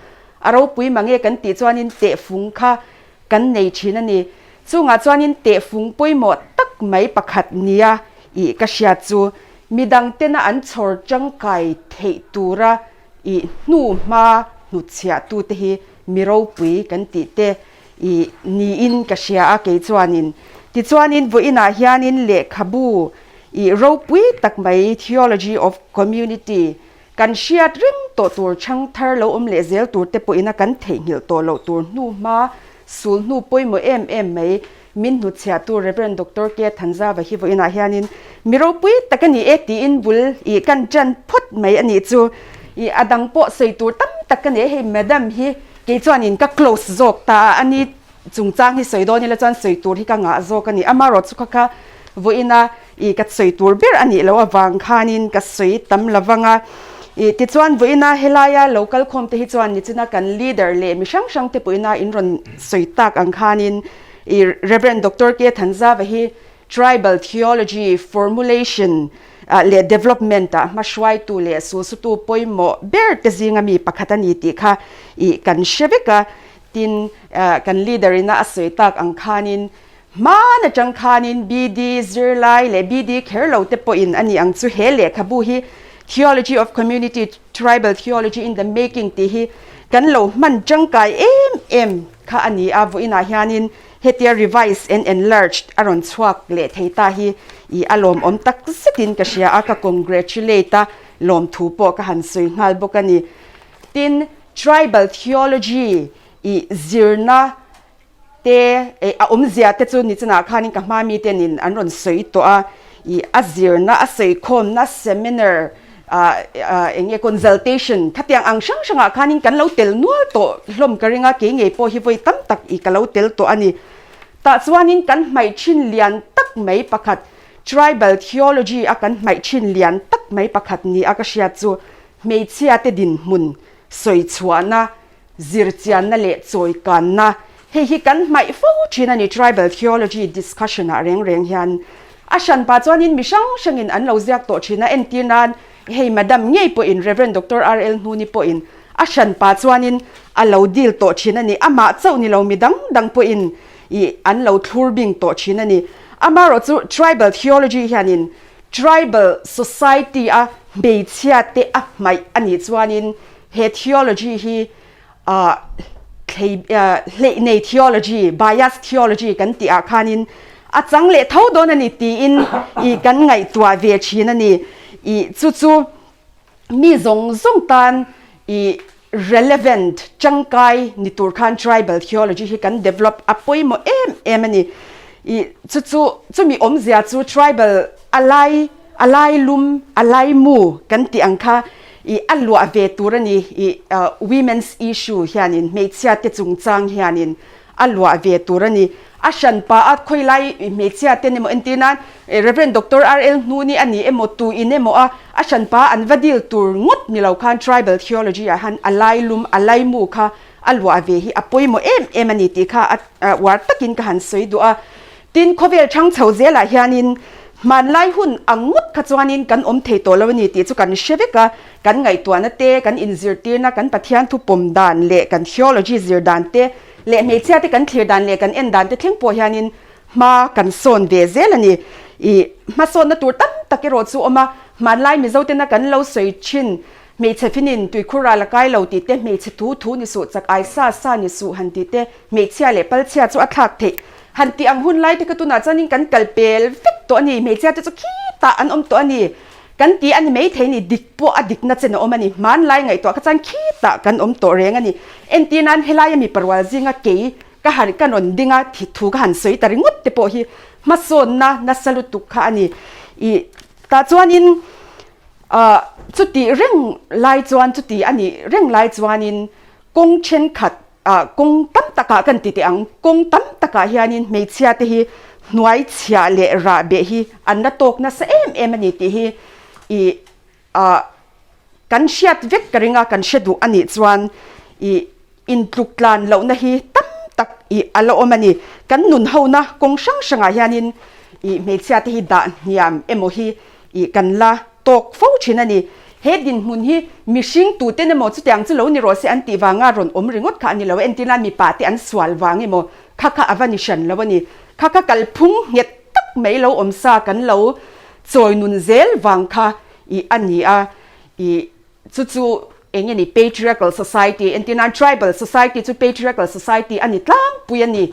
a ropui mang e kan tih chuanin tehfung kha kan nei thin a ni. Chungah chuanin tehfung pawimawh tak mai pakhat nia ih ka hriat chu midang tena an chhawr tangkai theih tura ih hnuhma hnutchhiah tute hi mi ropui kan tih te ih niin ka hria a kei chuanin. Tichuanin vawiinah hianin lehkhabu ih ropui tak mai Theology of Community Kan hriat reng tawh tur chhang thar lo awm leh zel tur te pawhin a kan theihnghilh tawh loh tur hnu hma sul hnu pawimawh em em mai min hnutchhiahtu Rev. Doctor K. Thanzava hi vawiinah hianin mi ropui tak a ni e tiin bul ih kan ṭan phawt mai a nih chu. Ih a dang pawh sawi tur tam tak ka nei a, hei Madam hi kei chuanin ka close zawk ta a, a ni Chungchang hi sawi dawn ila chuan sawi tur hi ka ngah zawk a ni. Amarawh chu kha kha vawiina ih ka sawi tur ber a nih loh avang khanin ka sawi tam lo vang a. Ih tichuan vawiina helaia lo kal khawm te hi chuan nichina kan leader leh mi hrang hrang te pawhina in rawn sawi tak ang khanin ih Rev. Doctor K. Thanzava hi Tribal Theology Formulation leh Development ah hmahruaitu leh sulsutu pawimawh ber te zinga mi pakhat a ni tih kha ih kan hre vek a. Tin, kan leader ina a sawi tak ang khanin hman atang khanin BD zirlai leh BD kher lo te pawhin a ni ang chu he lehkhabu hi Theology of Community, Tribal Theology in the Making tih hi kan lo hman tangkai em em kha a ni a, vawiinah hianin hetia revised and enlarged a rawn chhuak leh thei ta hi ih a lawmawm tak zetin ka hria a, ka congratulate a, lawmthu pawh ka han sawi nghal bawk a ni. Tin, Tribal theology i zirna te a awmzia te chu nichinah khanin ka hma mite nin an rawn sawi tawh a, i a zirna a sawikhawmna seminar eng nge consultation khatiang ang hrang hrangah khanin kan lo tel nual tawh hlawm ka ring a, kei ngei pawh hi vawi tam tak i ka lo tel tawh a ni. Tah chuanin kan hmaih thin lian tak mai pakhat tribal theology a kan hmaih thin lian tak mai pakhat ni a ka hriat chu Hmeichhiate dinhmun sawi chhuahna, zirchianna leh chawikanna, hei hi kan hmaih fo thin a ni Tribal Theology discussion ah reng reng hian. A hran pah chuanin mi hrang hrangin an lo ziak tawh thin a, entir nan hei Madam ngei pawhin Rev. Doctor RL Hnuni pawhin a hran pah chuanin a lo deal tawh thin a ni, amah chauh ni lo mi dang dang pawhin ih an lo thlur bing tawh thin a ni. Amaherawhchu Tribal Theology hianin Tribal society a hmeichhia te a hmaih a nih chuanin he theology hi hleih nei theology, bias theology kan tih ah khanin a chang leh tho dawn a ni tiin ih kan ngaihtuah ve thin a ni. Ih chu chu mi zawng zawng tan ih relevant tangkai ni tur khan tribal theology hi kan develop a pawimawh em em a ni. I chu chu chumi awmzia chu tribal a lai a lai lum a lai mu kan tih ang kha i a luah ve tur a ni i women's issue hianin hmeichhia te chungchang hianin a luah ve tur a ni. A hran pa a khawi lai hmeichhia ten emaw entir nan Rev. Doctor RL Hnuni a ni emaw tu in emaw a a hran pa an va dil tur ngawt ni lo khan tribal theology ah hian a lai lum a lai mu kha a luah ve hi a pawimawh em em a ni tih kha a uar takin ka han sawi duh a. Tin, khawvel thang chho zelah hianin hmanlai hun ang ngawt kha chuanin kan awm thei tawh lo a ni tih chu kan hre vek a, kan ngaihtuahna te, kan inzirtirna, kan Pathian thu pawm dan leh kan theology zir dan te leh hmeichhia te kan thlir dan leh kan en dan te thleng pawh hianin hma kan sawn ve zel a ni. I hmasawnna tur tam tak erawh chu awm a, hmanlai Mizo tena kan lo sawi thin Hmeichhe finin tuikhur ral a kai lo tih te, hmeichhe thu thu ni suh, chak ai sa sa ni suh han tih te, hmeichhia leh palchhia chu a thlak theih han tih ang hun lai te kha tunah chuanin kan kal pel vek tawh a ni. Hmeichhia te chu khitah an awm tawh a ni. Kan ti a ni maithei ni, dik pawh a dikna chen a awm a ni. Hmanlai ngaihtuah kha chuan khitah kan awm tawh reng a ni. Entir nan helai a mipa rual zinga kei ka han ka rawn ding a, thu ka han sawi ta ringawt te pawh hi hmasawnna nasa lutuk kha a ni. I tah chuanin Ahh chuti reng lai chuan chuti a nih reng lai chuanin kawng thenkhat ah kawng tam takah kan ti teh ang, kawng tam takah hianin hmeichhia te hi hnuai chhiah leh rah beh hi an la tawk nasa em em a ni tih hi ih ah kan hriat vek ka ring a, kan hre duh a nih chuan ih Intluk tlan lohna hi tam tak ih a la awm a ni. Kan nun hona kawng hrang hrangah hianin ih hmeichhia te hi dah hniam emaw hi ih kan la tawk fo thin a ni. He dinhmun hi mihring tuten emaw chutiang chu lo ni rawh se an tih vanga rawn awm ringawt kha a ni lo a, entirna mipa te an sual vang emaw kha kha a va ni hran lo a ni. Kha kha kalphung nghet tak mai lo awm sa kan lo chawi nun zel vang kha ih a ni a, ih Chu chu eng nge ni patriarchal society entir nan tribal society chu patriarchal society a ni tlangpui a ni.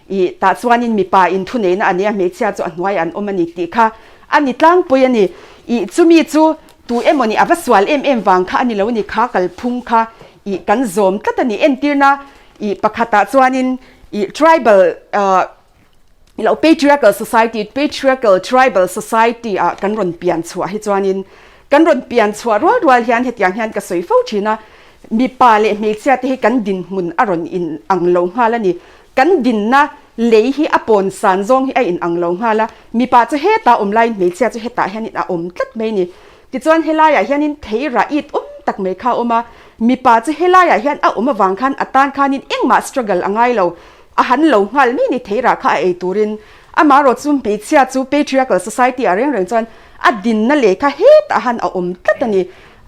I tah chuanin mipa in thuneihna a nia hmeichhia chu a hnuaiah an awm a ni tih kha a ni tlangpui a ni. I chumi chu tu emaw ni a va sual em em vang kha a ni lo a ni kha kalphung kha i kan zawm tlat a ni. Entirna i pakhatah chuanin i tribal ah lo patriarchal society patriarchal tribal society ah kan rawn pian chhuah hi chuanin kan rawn pian chhuah rual rual hian hetiang hian ka sawi fo thin a mipa leh hmeichhia te hi kan dinhmun a rawn in ang lo nghal a ni kan dinna lei hi a pawn san zawng hi a in ang lo nghal a mipa chu hetah awm laiin hmeichhia chu hetah hianin a awm tlat mai a ni tichuan helaiah hianin thei rah it awm tak mai kha a awm a mipa chu helaiah hian a awm avang khan a tan khanin engmah struggle a ngai lo A han lo nghal mi ni thei rah kha a ei turin amaherawh chu hmeichhia chu patriarchal society ah reng reng chuan a dinna lehkha hetah han a awm tlat a ni.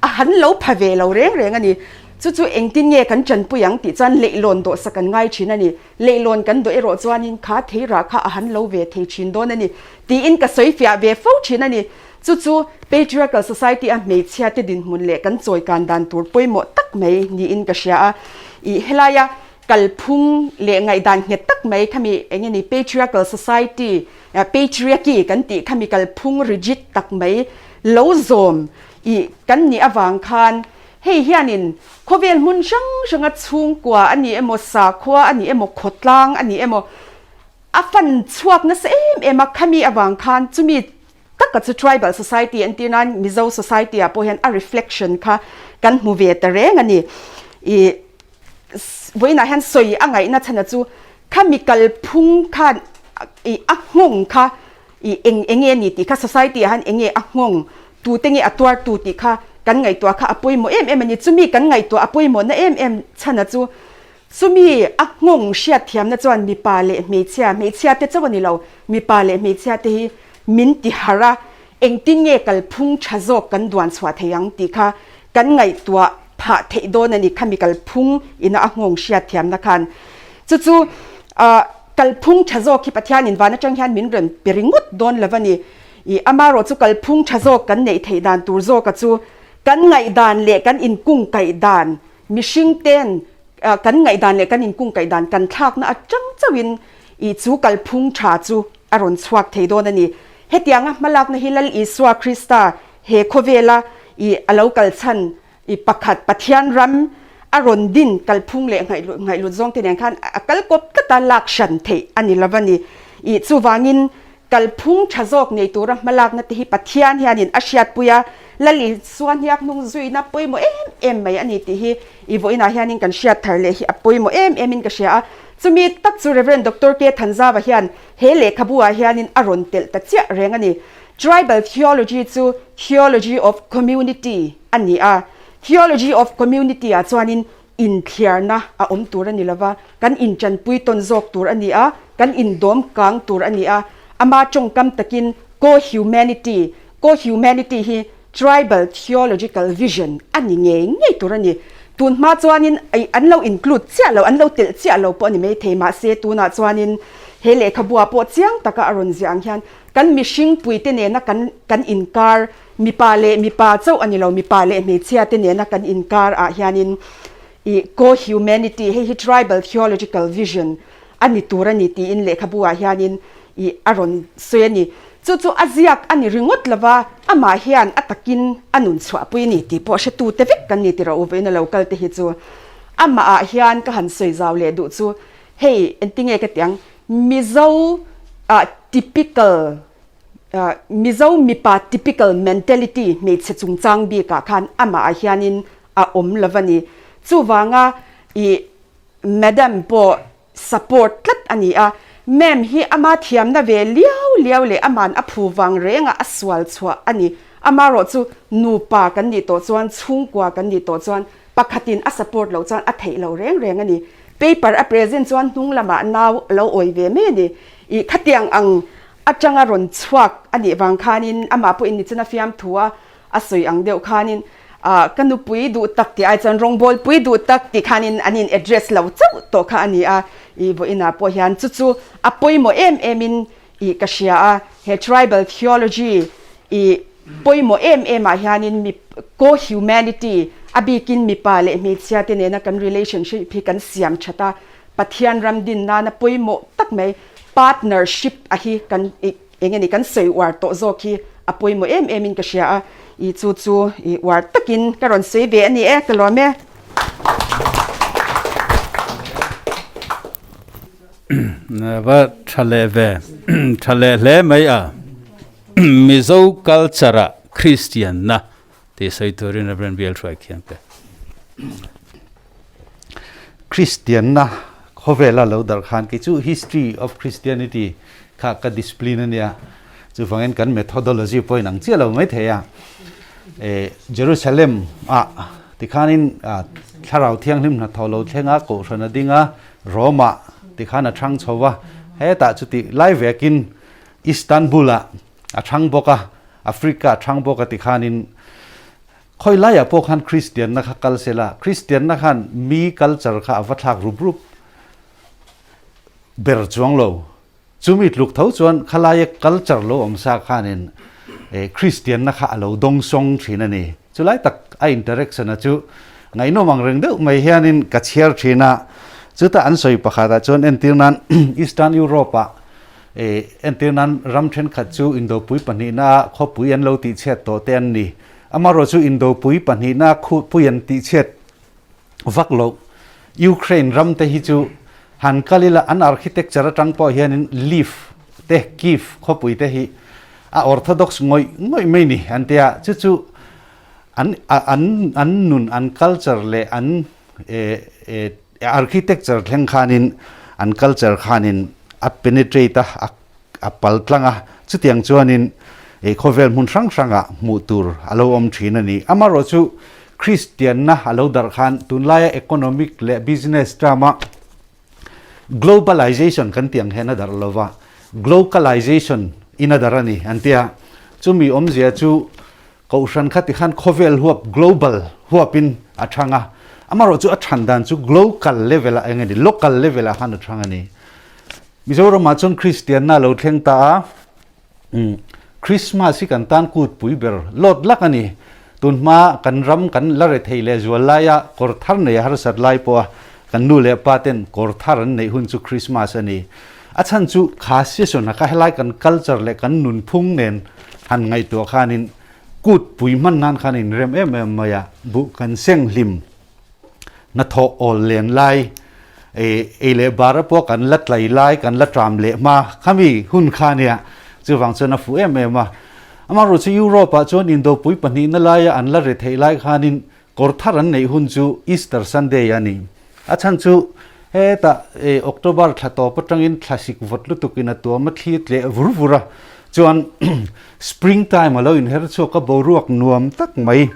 A han lo pha ve lo reng reng a ni. Chu chu engtin nge kan tanpui ang tih chuan leihlawn dawhsak an ngai thin a ni. Leihlawn kan dawh erawh chuanin kha thei rah kha a han lo ve thei thin dawn a ni tiin ka sawi fiah ve fo thin a ni. Chu chu patriarchal society a hmeichhia te dinhmun leh kan chawikan dan tur pawimawh tak mai niin ka hria a. Ih helaia Kalphung leh ngaihdan nghet tak mai khami eng nge ni patriarchal society, patriarchy kan tih khami kalphung rigid tak mai lo zawm ih kan nih avang khan hei hianin khawvel hmun hrang hranga chhungkua a ni emaw sakhua a ni emaw khawtlang a ni emaw a fan chhuak nasa em em a khami avang khan chumi taka chu tribal society entir nan Mizo society ah pawh hian a reflection kha kan hmu ve ta reng a ni ih. Vawiinah hian sawi a ngaihna chhana chu khami kalphung khan ih a nghawng kha ih eng eng nge a ni tih kha society ah hian eng nge a nghawng tute nge a tuartu tih kha kan ngaihtuah kha a pawimawh em em a ni. Chumi kan ngaihtuah a pawimawhna em em chhana chu chumi a nghawng hriatthiamna chuan mipa leh hmeichhia, hmeichhia te chauh a ni lo, mipa leh hmeichhia te hi min ti harh a, engtin nge kalphung tha zawk kan duan chhuah thei ang tih kha kan ngaihtuah phah theih dawn a ni khami kalphung ina a nghawng hriat thiamna khan. Chu chu ah kalphung tha zawk hi Pathianin van atang hian min rawn pe ringawt dawn lo a ni. Ih amarawh chu kalphung tha zawk kan neih theih dan tur zawka chu kan ngaihdan leh kan inkungkaih dan mihring ten kan ngaihdan leh kan inkungkaih dan kan thlakna atang chauhin ih chu kalphung tha chu a rawn chhuak thei dawn a ni. Hetianga hmalakna hi Lal Isua Krista he khawvela ih a lo kal chhan ih pakhat Pathian ram a rawn din kalphung leh ngaihlut zawng te nen khan a kal kawp tlat a, lak hran theih a ni lo a ni. Ih chuvangin kalphung tha zawk nei tura hmalakna te hi Pathian hianin a hriatpui a, Lal Isua hniak hnung zuina pawimawh em em mai a ni tih hi i vawiinah hianin kan hriat thar leh hi a pawimawh em emin ka hria a. Chumi tak chu Rev. Doctor K. Thanzava hian he lehkhabu ah hianin a rawn telh ta chiah reng a ni. Tribal Theology chu Theology of Community a ni a, Theology of Community ah chuanin Inthliarna a awm tur a ni lova, kan inchanpui tawn zawk tur a ni a, kan indawm kang tur a ni a. Ama tawngkam takin co-humanity, co-humanity hi tribal theological vision a ni ngei ngei tur a ni. Tun hma chuanin an lo include chiah lo, an lo telh chiah lo pawh a ni maithei, mahse tunah chuanin he lehkhabua pawh chiang taka a rawn ziah ang hian kan mihring puite nena kan kan inkar Mipa leh mipa chauh a ni lo, mipa leh hmeichhia te nena kan inkar ah hianin ih co-humanity, hei hi tribal theological vision a ni tur a ni tiin lehkhabu ah hianin ih a rawn sawi a ni. Chu chu a ziak a ni ringawt lova, amah hian a takin a nun chhuahpui a ni tih pawh hretu te vek kan ni tih rawh u vawiin a lo kal te hi chu. Amah ah hian ka han sawi zau leh duh chu hei engtinge ka tih ang, Mizo ah typical Mizo mipa typical mentality hmeichhe chungchang bikah khan amah ah hianin a awm lo a ni. Chuvanga i Madam pawh support tlat a ni a. Ma'am hi ama thiamna ve liau liau leh aman a phu vang renga a sual chhuah a ni. Amarawh chu nupa kan nih tawh chuan chhungkua kan nih tawh chuan pakhatin a support loh chuan a theih lo reng reng a ni. Paper a present chuan hnung lamah nau a lo awi ve mai a ni. I khatiang ang atanga rawn chhuak a nih vang khanin amah pawhin nichina fiamthu a a sawi ang deuh khanin ah ka nupui duh tak tih ai chuan rawngbawlpui duh tak tih khanin an in address lo chauh tawh kha a ni a, i vawiinah pawh hian chu chu a pawimawh em em in i ka hria a, he tribal theology i pawimawh em em ah hianin mi co-humanity a bikin mipa leh hmeichhia te nena kan relationship hi kan siam that a, Pathian ram din nana pawimawh tak mai partnership a hi kan eng nge ni kan sawi uar tawh zawk hi a pawimawh em em in ka hria a, i chu chu i uar takin ka rawn sawi ve a ni e, ka lawm e. Va tha leh ve, tha leh hle mai a, Mizo culture ah Kristian na tih sawi turin Rev. Bial Hruai Khiang te. Kristianna khawvela lo darh khan kei chu History of Christianity kha ka discipline a nia. Chuvangin kan methodology pawhin ang chiah lo mai thei a. E Jerusalem ah tikhanin Thlarau Thianghlim hnathawh lo thleng a, Kohhran a ding a, Rome ah tikhan a thang chho va, hetah chuti lai vekin Istanbul ah a thang bawk a, Africa a thang bawk a tikhanin Khawi laiah pawh khan Kristianna kha kal se la, Kristianna khan mi culture kha a va thlak rup rup ber chuang lo. Chumi tluk tho chuan khalaia culture lo awm sa khanin Kristianna kha a lo dawng sawng thin a ni. Chulai tak a interaction a chu ngaihnawm ang reng deuh mai hianin ka chhiar thin a. Chuta an sawi pakhatah chuan entir nan Eastern Europe-ah Entir nan ram thenkhat chu Indopui pahnihna khawpui an lo tihchhiat tawh te an ni. Amaherawh chu Indopui pahnihna khawpui an tihchhiat vak loh. Ukraine ram te hi chu han kal ila an architecture atang pawh hianin Lviv te Kyiv khawpui te hi a orthodox ngawih ngawih mai ni an tia. Chu chu an an an nun an culture leh an Architecture thleng khanin an culture khanin a penetrate a, a pal tlang a, chutiang chuanin khawvel hmun hrang hrangah hmuh tur a lo awm thin a ni. Amaherawhchu Kristianna a lo darh khan tunlaia economic leh business term-a globalization kan tih ang hian a darh lo va, glocalization in a darh a ni an ti a. Chumi awmzia chu Kohhran kha tikhan khawvel huap, global, huapin a thang a, amaherawh chu a than dan chu glocal level ah eng a ni, local level ah khan a thang a ni. Mizoramah chuan Kristianna a lo thleng ta a, Christmas hi kan tan kutpui ber lawt lak a ni. Tunhma kan ram kan la rethei leh zual laia kawr thar nei a harsat lai pawha kan nu leh pa ten kawr thar an neih hun chu Christmas a ni. A chhan chu kha season a kha helai kan culture leh kan nunphung nen han ngaihtuah khanin kut pui hman nan khan in rem em em mai a, buh kan seng hlim hnathawh awl len lai. Ei leh bara pawh kan la tlai lai, kan la tram leh hma khami hun kha nia. Chuvang chuan a fuh em em a. Amaherawhchu chu Europe ah chuan indopui pahnihna laia an la re theih lai khanin kawr thar an neih hun chu Easter Sunday a ni. A chhan chu hetah October thla tawp atangin thlasik vawt lutukin a tuam a thli tleh vur vur a, chuan spring time a lo inher chhuak a boruak nuam tak mai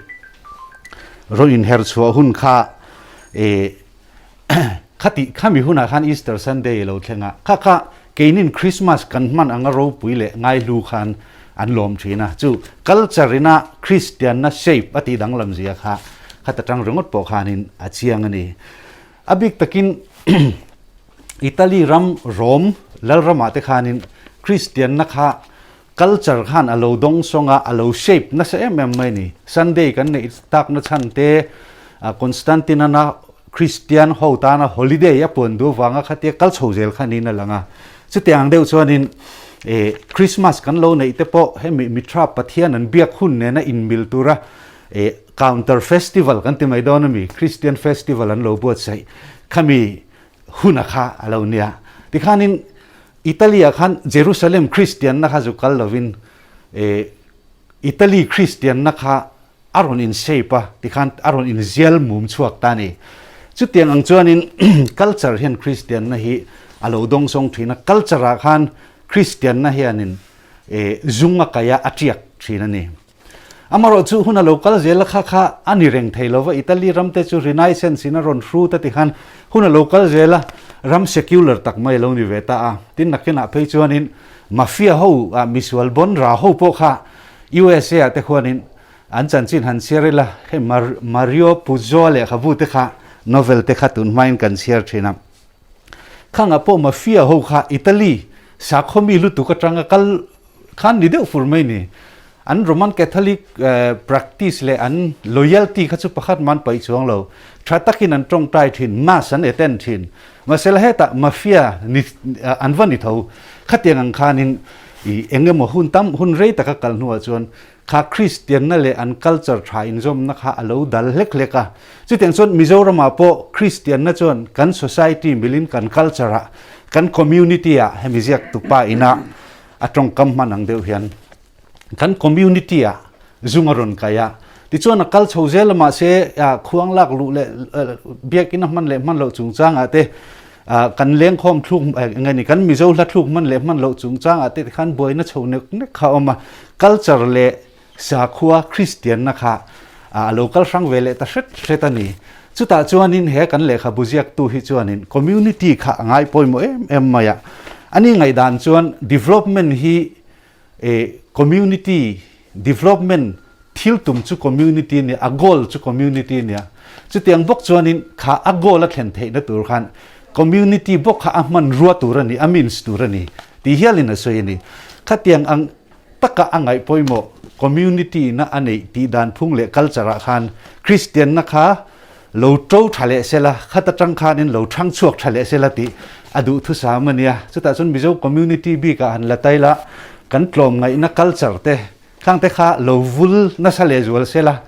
rawn inher chhuah hun kha Khati khami hunah khan Easter Sunday a lo thleng a, kha kha keinin Christmas kan hman anga ropui leh ngaihlu khan an lawm thin a, chu culture ina Kristianna shape a tih danglam zia kha khata tang ringawt pawh khanin a chiang a ni. A bik takin Italy ram Rome lalramah te khanin Kristianna kha Culture khan a lo dawng sawng a, a lo shape nasa em em mai ni. Sunday kan neih takna chhan te, Constantine-ana Christian ho tana holiday a puan duh vanga khatia kal chho zel kha niin a lang a. Chutiang deuh chuanin Christmas kan lo neih te pawh hemi Mithra Pathian an biak hun nena inmil tura counter festival kan ti mai dawn a mi, Christian festival an lo buatsaih khami huna kha a lo nia. Tikhanin Italy ah khan Jerusalem Kristian na kha zu kal lovin Italy Kristian na kha a rawn in shape a tikhan a rawn in zial mum chhuak ta a ni. Chutiang ang chuanin culture hian Kristian na hi a lo dawngsawng thin a, culture ah khan Kristian na hianin zung a kaih a, a tiak thin a ni. Amaherawh chu hun a lo kal zel a kha kha a ni reng thei lo va, Italy ram te chu Renaissance in a rawn hrut a ti khan hun a lo kal zel a, ram secular tak mai a lo ni ve ta a. Tin nakinah phei chuanin mafia ho ah misual bon ra ho pawh kha USA ah te khuanin an chanchin han chhiar ila, hei Mario Puzo lehkhabu te kha novel te kha tun hmain kan chhiar thin a. Khangah pawh mafia ho kha Italy sakhaw mi lutuk atanga kal Khan ni deuh fur mai ni. An Roman Catholic practice leh an loyalty kha chu pakhat man paih chuang lo. Tha takin an tawngtai thin, mass an attend thin. Mahsela hetah mafia ni an va ni tho. Khatiang ang khanin i eng emaw hun tam hun rei taka kal hnuah chuan kha Kristianna leh an culture tha inzawmna kha a lo dal hlek hlek a. Chutiang chuan Mizoramah pawh Kristianna chuan kan society milin kan culture ah kan community ah hemi ziak tupa ina A tawngkam hman ang deuh hian kan community ah zung a rawn kai a, tichuan a kal chho zel a mahse khuang lak luh leh biakinn a hman leh hman loh chungchang ah te kan lengkhawm thluk eng nge ni kan Mizo hla thluk hman leh hman loh chungchang ah te tikhan buaina chho nek nek kha a awm a, culture leh Sakhua Kristianna kha a lo kal hrang ve leh ta hret hret a ni. Chutah chuanin he kan lehkhabu ziaktu hi chuanin community kha a ngai pawimawh em em mai a. Ani ngaihdan chuan development hi community development thil tum chu community a nia, a goal chu community a nia. Chutiang bawk chuanin kha a goal a thlen theihna tur khan community bawk kha a hmanrua tur a ni, a means tur a ni tih hialin a sawi a ni. Khatiang ang taka a ngaih pawimawh community na a neih tih dan phung leh culture ah khan Kristianna kha lo to tha leh sela, khat atang khanin lo thang chhuak tha leh sela tih a duh thusam a nia. Chutah chuan Mizo community bikah han la tai la, kan tlawmngaihna culture te khang te kha lo vul nasa leh zual sela,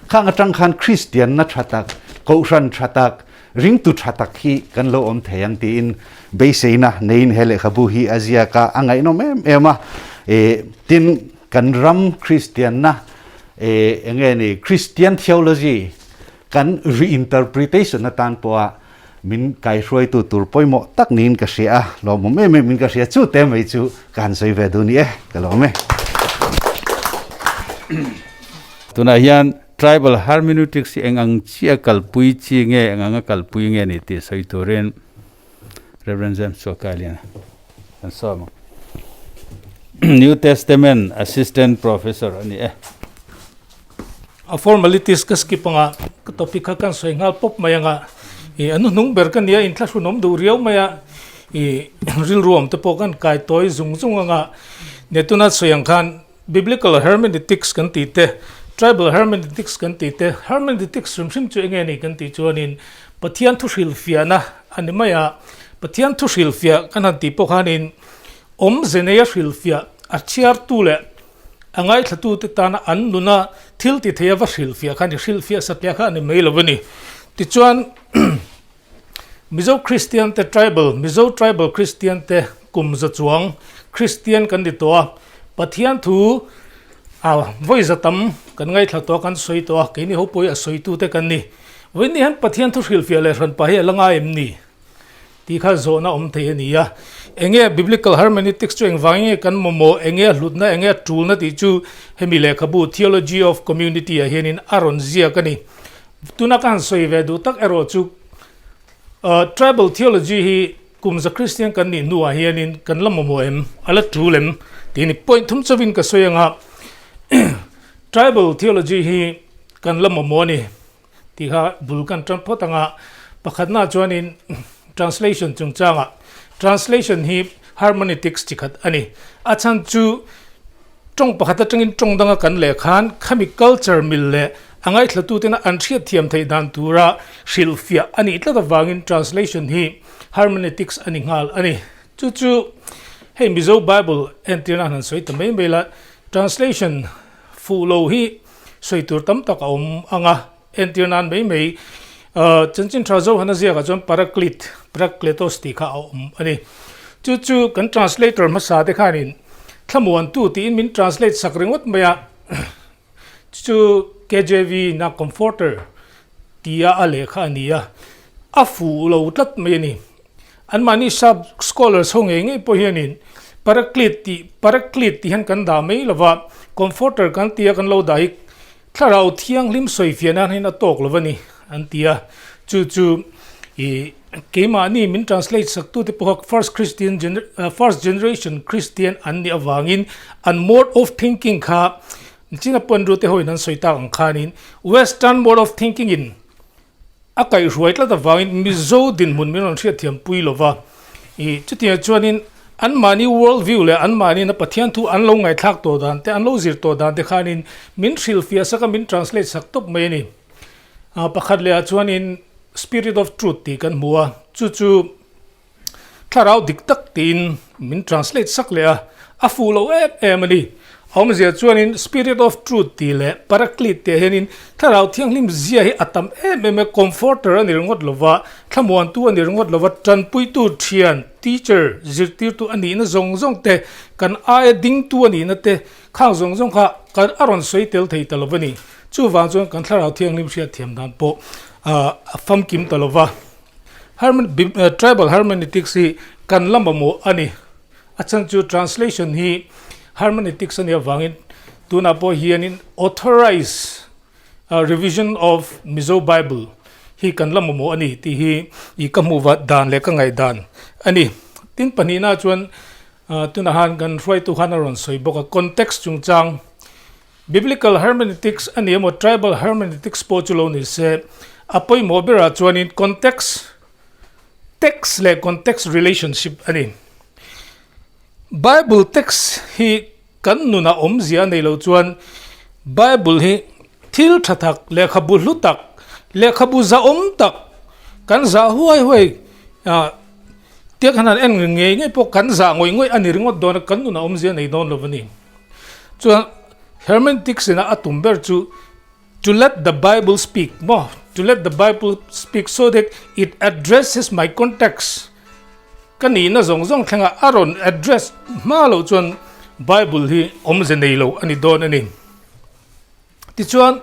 khang atang khan Kristianna tha tak, Kohhran tha tak, Ringtu tha tak hi kan lo awm thei ang tiin beiseina neiin he lehkhabu hi a ziak a, a ngaihnawm em em a. Tin, kan ram Kristianna eng nge ni Christian theology kan reinterpretation atan pawha min kaihruaitu tur pawimawh tak niin ka hria a, lawmawm em em in ka hria. Chu te mai chu ka han sawi ve duh ni e, ka lawm e. Tunah hian Tribal hermeneutics hi eng ang chiah kalpui chi nge, eng anga kalpui nge ni tih sawi turin Rev. James Chuakailiana kan sawm ang. New Testament Assistant Professor a ni e. A formalities ka skip anga ka topic kha kan sawi nghal pawp mai anga i a hnuhnung ber ka nia inthlahrunawm duh riau mai a i rilruam te pawh kan kai tawi zung zung anga netuna sawi ang khan Biblical hermeneutics kan tih te, Tribal hermeneutics kan tih te, hermeneutics hrim hrim chu enge ni kan tih chuanin Pathian thu hrilhfiahna a ni mai a, Pathian thu hrilhfiah kan han tih pawh khanin awmze neia hrilhfiah a chhiartu leh a ngaithlatute tana an nuna thil ti thei a va hrilhfiah kha a ni, hrilhfiah satliah kha a ni mai lo a ni. Tichuan. Mizo Kristian te tribal, Mizo tribal Kristian te kum za chuang Kristian kan ni tawh a, Pathian thu a vawi za tam kan ngaithla tawh a, kan sawi tawh a, keini ho pawh hi a sawitu te kan ni. Vawiin ni hian Pathian thu hrilhfiah leh hran pah hi a la ngai em ni? Tih kha zawhna awm thei a ni a. Enge Biblical Hermeneutics chu engvangin nge kan mamawh, enge a hlutna, enge a tulna tih chu hemi lehkhabu Theology of Community ah hianin a rawn ziak a ni. Tuna ka han sawi ve duh tak erawh chu Tribal Theology hi kum za Kristian kan nih hnuah hianin kan la mamawh em, a la tul em tih a ni. Point thum chauhin ka sawi anga Tribal Theology hi kan la mamawh a ni. Tih kha bul kan tan phawt ang a, pakhatnaah chuanin translation chungchangah translation hi hermeneutics chi khat a ni. A chhan chu tawng pakhat atangin tawng danga kan leh khan khami culture mil leh a ngaithlatutena an hriatthiam theih dan tura hrilhfiah a nih tlat avangin translation hi hermeneutics a ni nghal a ni. Chu chu hei Mizo Bible entirna han sawi ta mai mai la, translation fuh lo hi Sawi tur tam tak a awm ang a, entir nan mai mai chanchin tha Zohana ziakah chuan Paraclete, Parakletos tih kha a awm a ni. Chu chu kan translator hmasa te khanin thlamuantu tiin min translate sak ringawt mai a, chu chu KJV na Comforter tia a lehkha a ni a, a fuh lo tlat mai a ni. Anmahni sap scholars ho ngei ngei pawh hianin Paraclete tih Paraclete tih hian kan dah mai lo va, Comforter kan tia kan lo dah hi thlarau thianghlim sawifiah nan hian a tawk lo va ni an ti a. Chu chu ih keimahni min translate sak tute pawha first Christian first generation Christian an nih avangin an mode of thinking kha China pawn rute hoin an sawi tak ang khanin Western mode of thinking in A kaihhruai tlat avangin Mizo dinhmun min rawn hriatthiam pui lo va. I chutiang chuanin anmahni world view leh anmahni na Pathian thu an lo ngaihthlak tawh dan te, an lo zir tawh dan te khanin min hrilhfiah sak a, min translate sak tawp mai a ni. Pakhat lehah chuanin Spirit of Truth tih kan hmu a, chu chu Thlarau dik tak tiin min translate sak leh a, a fuh lo em em a ni. A awmzia chuanin Spirit of Truth tih leh Paraclete tih ah hianin Thlarau Thianghlim zia hi a tam em em a, Comforter a ni ringawt lova, thlamuantu a ni ringawt lova, tanpuitu, thian, teacher, zirtirtu a nihna zawng zawng te, kan aia dingtu a nihna te, khang zawng zawng kha kan a rawn sawi tel thei ta lo va ni. Chuvang chuan kan Thlarau Thianghlim hriatthiam dan pawh a famkim ta lova. Tribal hermeneutics hi kan la mamawh a ni. A chhan chu translation hi hermeneutics a nih avangin tunah pawh hianin authorized revision of Mizo Bible hi kan la mamawh a ni tih hi i ka hmuh vat dan leh ka ngaihdan a ni. Tin pahnihna chuan tunah han kan hruaitu khan a rawn sawi bawk a, context chungchang Biblical hermeneutics a ni emaw tribal hermeneutics pawh chu lo ni se, a pawimawh berah chuanin context, text leh context relationship a ni. Bible text hi kan nunah awmzia a nei lo chuan Bible hi thil tha tak, lehkhabu hlu tak, lehkhabu zahawm tak, kan zah huai huai tiang khan han en ngei ngei pawh kan zah ngawih ngawih a ni ringawt dawn a, kan nunah awmzia a nei dawn lo a ni. Chuan Hermeneutics ina a tum ber chu to let the Bible speak maw, to let the Bible speak so that it addresses my context ka nihna zawng zawng thlengah a rawn address hma loh chuan Bible hi awmze nei lo a ni dawn a ni. Tichuan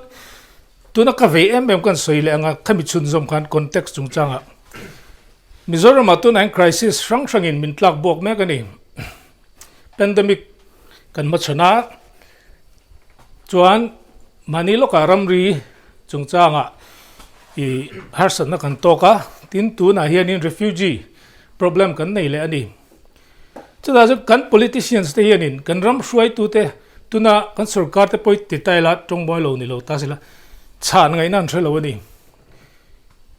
tuna ka vei em em kan sawi leh anga khami chhunzawm khan context chungchangah Mizoramah tunah hian crisis hrang hrangin min tlak buak mek a ni. Pandemic kan hmachhawn a, chuan mahni lawkah ramri chungchangah ih harsatna kan tawk a, tin tunah hianin refugee problem kan nei leh a ni. Chutah chuan kan politicians te hianin kan ram hruaitute tuna kan sorkar te pawh hi ti ta ila tawngmawi lo ni lo ta sela chhan ngaihna an hre lo a ni.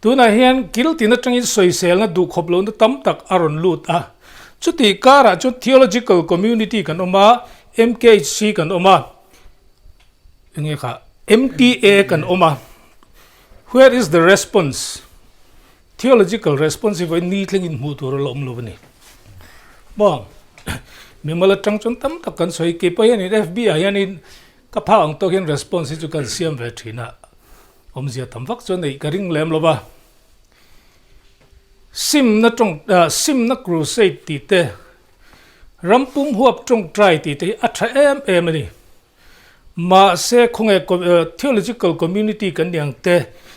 Tunah hian kil tin atangin sawiselna duhkhawp lohna tam tak a rawn lut a. Chutih karah chuan theological community kan awm a, MKHC kan awm a, enge kha, MTA kan awm a. Where is the response? Theological response hi vawiin ni thlengin hmuh tur a la awm lo a ni. Maw? Mimal atang chuan tam tak kan sawi. Keipawh hianin FB ah hianin ka phak ang tawk hian response hi chu kan siam ve thin a. Awmzia tam vak chuan neih ka ring lem lo va. Simna tawng simna crusade tih te, rampum huap tawngtai tih te hi a tha em em a ni. Mahse khawnge theological community kan ni ang te,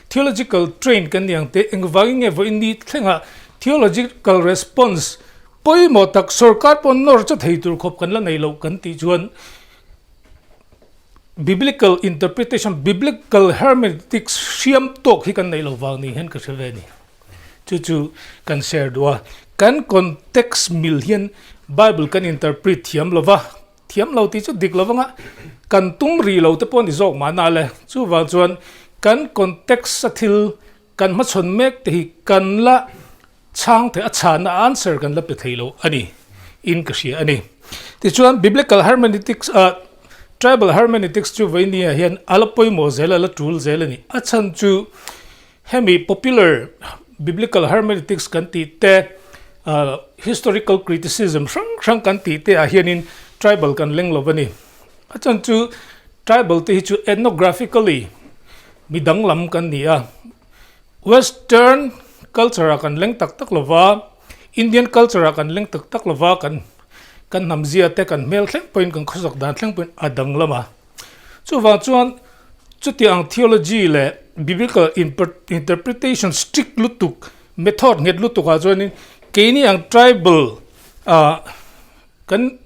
theological train kan ni ang te, engvangin nge vawiin ni thlengah theological response pawimawh tak sorkar pawh nawr cha thei tur khawp kan la nei loh kan tih chuan Biblical interpretation, biblical hermeneutics hriam tawk hi kan neih loh vang ni hian ka hre ve a ni. Chu chu kan share duh a. Kan context mil hian Bible kan interpret thiam lo va, thiam lo tih chu dik lo vanga kan tum rih lo te pawh a ni zawk mahna le. Chuvang chuan kan context a thil kan hmachhawn mek te hi kan la chhang thei a chhana answer kan la pe thei lo a ni in ka hria a ni. Tichuan Biblical hermeneutics ah Tribal hermeneutics chu vawinia hian a la pawimawh zel a la tul zel a ni. A chhan chu hemi popular Biblical hermeneutics kan tih te historical criticism hrang hrang kan tih te ah hianin tribal kan leng lo a ni. A chhan chu tribal te hi chu ethnographically mi danglam kan ni a. Western culture ah kan leng tak tak lova, Indian culture ah kan leng tak tak lova, kan kan hnam zia te kan hmel thleng pawhin kan khawsak dan thleng pawhin a danglam a. Chuvang chuan chuti ang theology leh biblical interpretation strict lutuk, method nghet lutuk ah chuanin keini ang tribal ah kan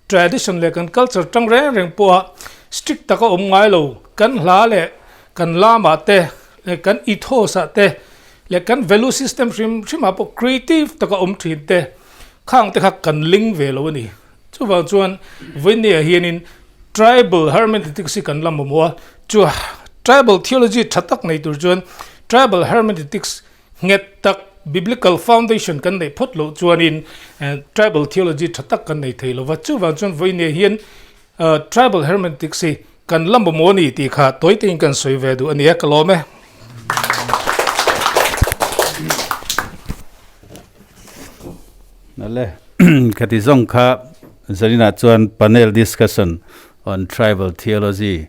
Tradition leh kan culture tang reng reng pawha strict taka awm ngai lo, kan hla leh kan lamah te leh kan ethos ah te leh kan value system hrim hrim ah pawh creative taka awm thin te khang te kha kan ling ve lo a ni. Chuvang chuan vawinia hianin tribal hermeneutics hi kan la mamawh a, chu tribal theology tha tak nei tur chuan tribal hermeneutics Nghet tak Biblical foundation kan neih phawt loh chuanin tribal theology tha tak kan nei thei lo va. Chuvang chuan vawinia hian tribal hermeneutics hi kan la mamawh a ni tih kha tawi tein kan sawi ve duh a ni a, ka lawm e. Nale, khati zawng kha Zarina chuan panel discussion on tribal theology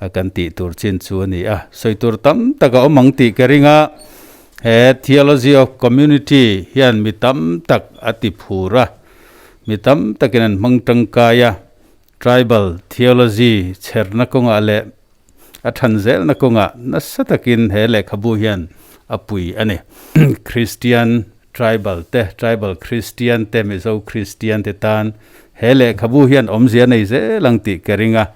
a kan tih tur chin chu a ni a, sawi tur tam tak a awm ang tih ka ring a, he theology of community hian mi tam tak a ti phur a, mi tam takin an hmang tangkai a, tribal theology chherna kawngah leh a than zelna kawngah nasa takin he lehkhabu hian a pui a ni. Christian Tribal te, Tribal Christian te, Mizo Christian te tan he lehkhabu hian awmzia nei zel ang tih ka ring a,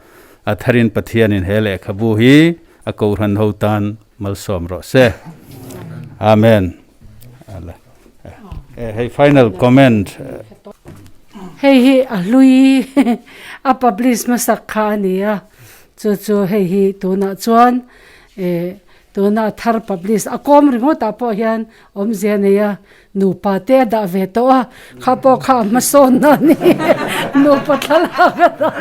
a tharin Pathianin he lehkhabu hi a kohhran ho tan malsawm rawh se. Amen. Hei final comment. Hei hi a hlui a publish hmasak kha a ni a, chu chu hei hi tunah chuan eh Tuna a thar publish a kawm ringawt ah pawh hian awmzia nei a, nupa te a dah ve tawh a, kha pawh kha a hmasawnna a ni, nupa thlalak a dah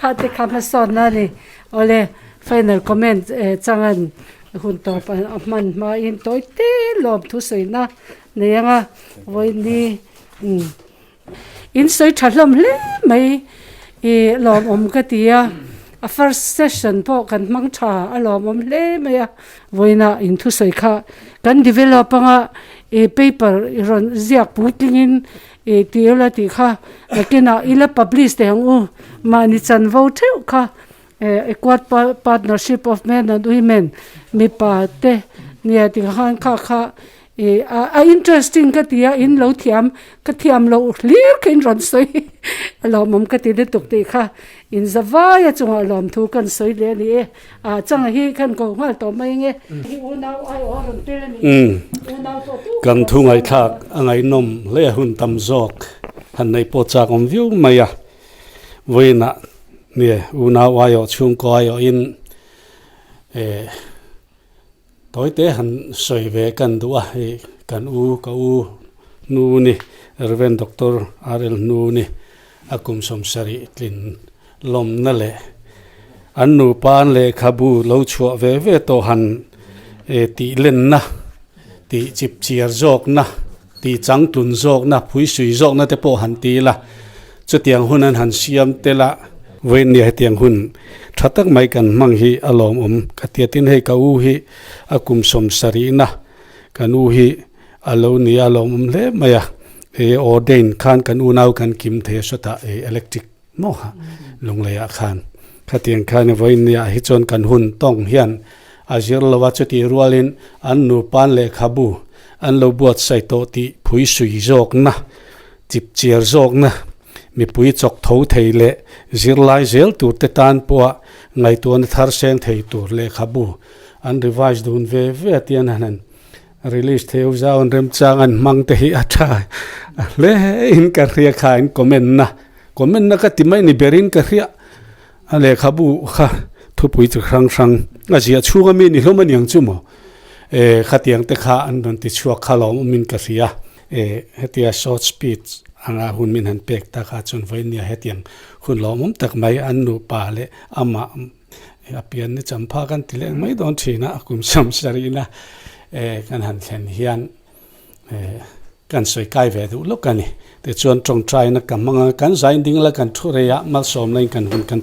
kha te kha hmasawnna a ni. Awle final comment chang hun tawp a hman hmain tawi te lawm thusawina nei ang a, vawiin hi. In sawi tha hlawm hle mai i lawmawm ka ti a, a first session pawh kan hmang tha a lawmawm hle mai a, vawiinah in thusawi kha kan develop anga i paper i rawn ziak puitlingin i ti ula tih kha nakinah ila publish teh ang u, mahni chanvo theuh kha Equal partnership of men and women mipa te nia ti khan kha kha i a interesting ka ti a in lo thiam ka thiam loh hlir kha in rawn sawi a lawmawm ka ti lutuk tih kha in za vai a chungah lawmthu kan sawi leh a ni e a changa hi khan ko nghal tawh mai nge hi unau ai aw rawn tel a ni unau pawh tu kan thu ngaihthlak a ngaihnawm hle a hun tam zawk han neih pawh chak awm viau mai a. Vawiinah nge unau aiawh chhungkaw aiawhin eh tawite han sawi ve kan duh a, hei kan u ka u nu ni Rev Doctor RL nu ni a kum 70 tlin lawmna leh an nupa an lehkhabu lo chhuah ve ve tawh han eh tih lenna tih chip chiar zawkna Tih changtlun zawkna, phuisui zawkna te pawh han ti ila, chutiang hun an han siam tel a, vawiinnia hetiang hun tha tak mai kan hmang hi a lawmawm ka ti a, tin hei ka u hi a kum 70na, kan u hi A lo ni a lawmawm hle mai a, e ordain khan kan unau kan kim thei a sawtah e electric maw kha Lungleiah khan khatiang khan vawiin nia hi chuan kan hun tawng hian a zir lo a chutih rualin an nupan lehkhabu an lo buatsaih tawh tih phui sui zawkna chip chiar zawkna mipui chawk tho thei leh zirlai zel tur te tan pawha ngaihtuahna thar seng thei tur lehkhabu an revise dun ve ve a tian han han Release thei zau an remchang an hmang te hi a tha hle in ka hria kha in comment na comment na ka ti mai ni berin ka hria a lehkhabu kha thupui chi hrang hrang a ziah chhung ami ni hlawm aniang chu maw e khatiang te kha an rawn ti chhuak kha lawm awmin ka hria e hetia short speech anga hun min han pek tak a chuan vawinia hetiang hun lawmawm tak mai an nupa leh amah A pian ni champha kan ti leh mai dawn thin a, a kum sam sarihna kan han thlen hian kan sawi kai ve duh lawk a ni. Tichuan tawngtaina ka hmang a, kan zain ding la kan thu rei a, malsawmna in kan hun kan.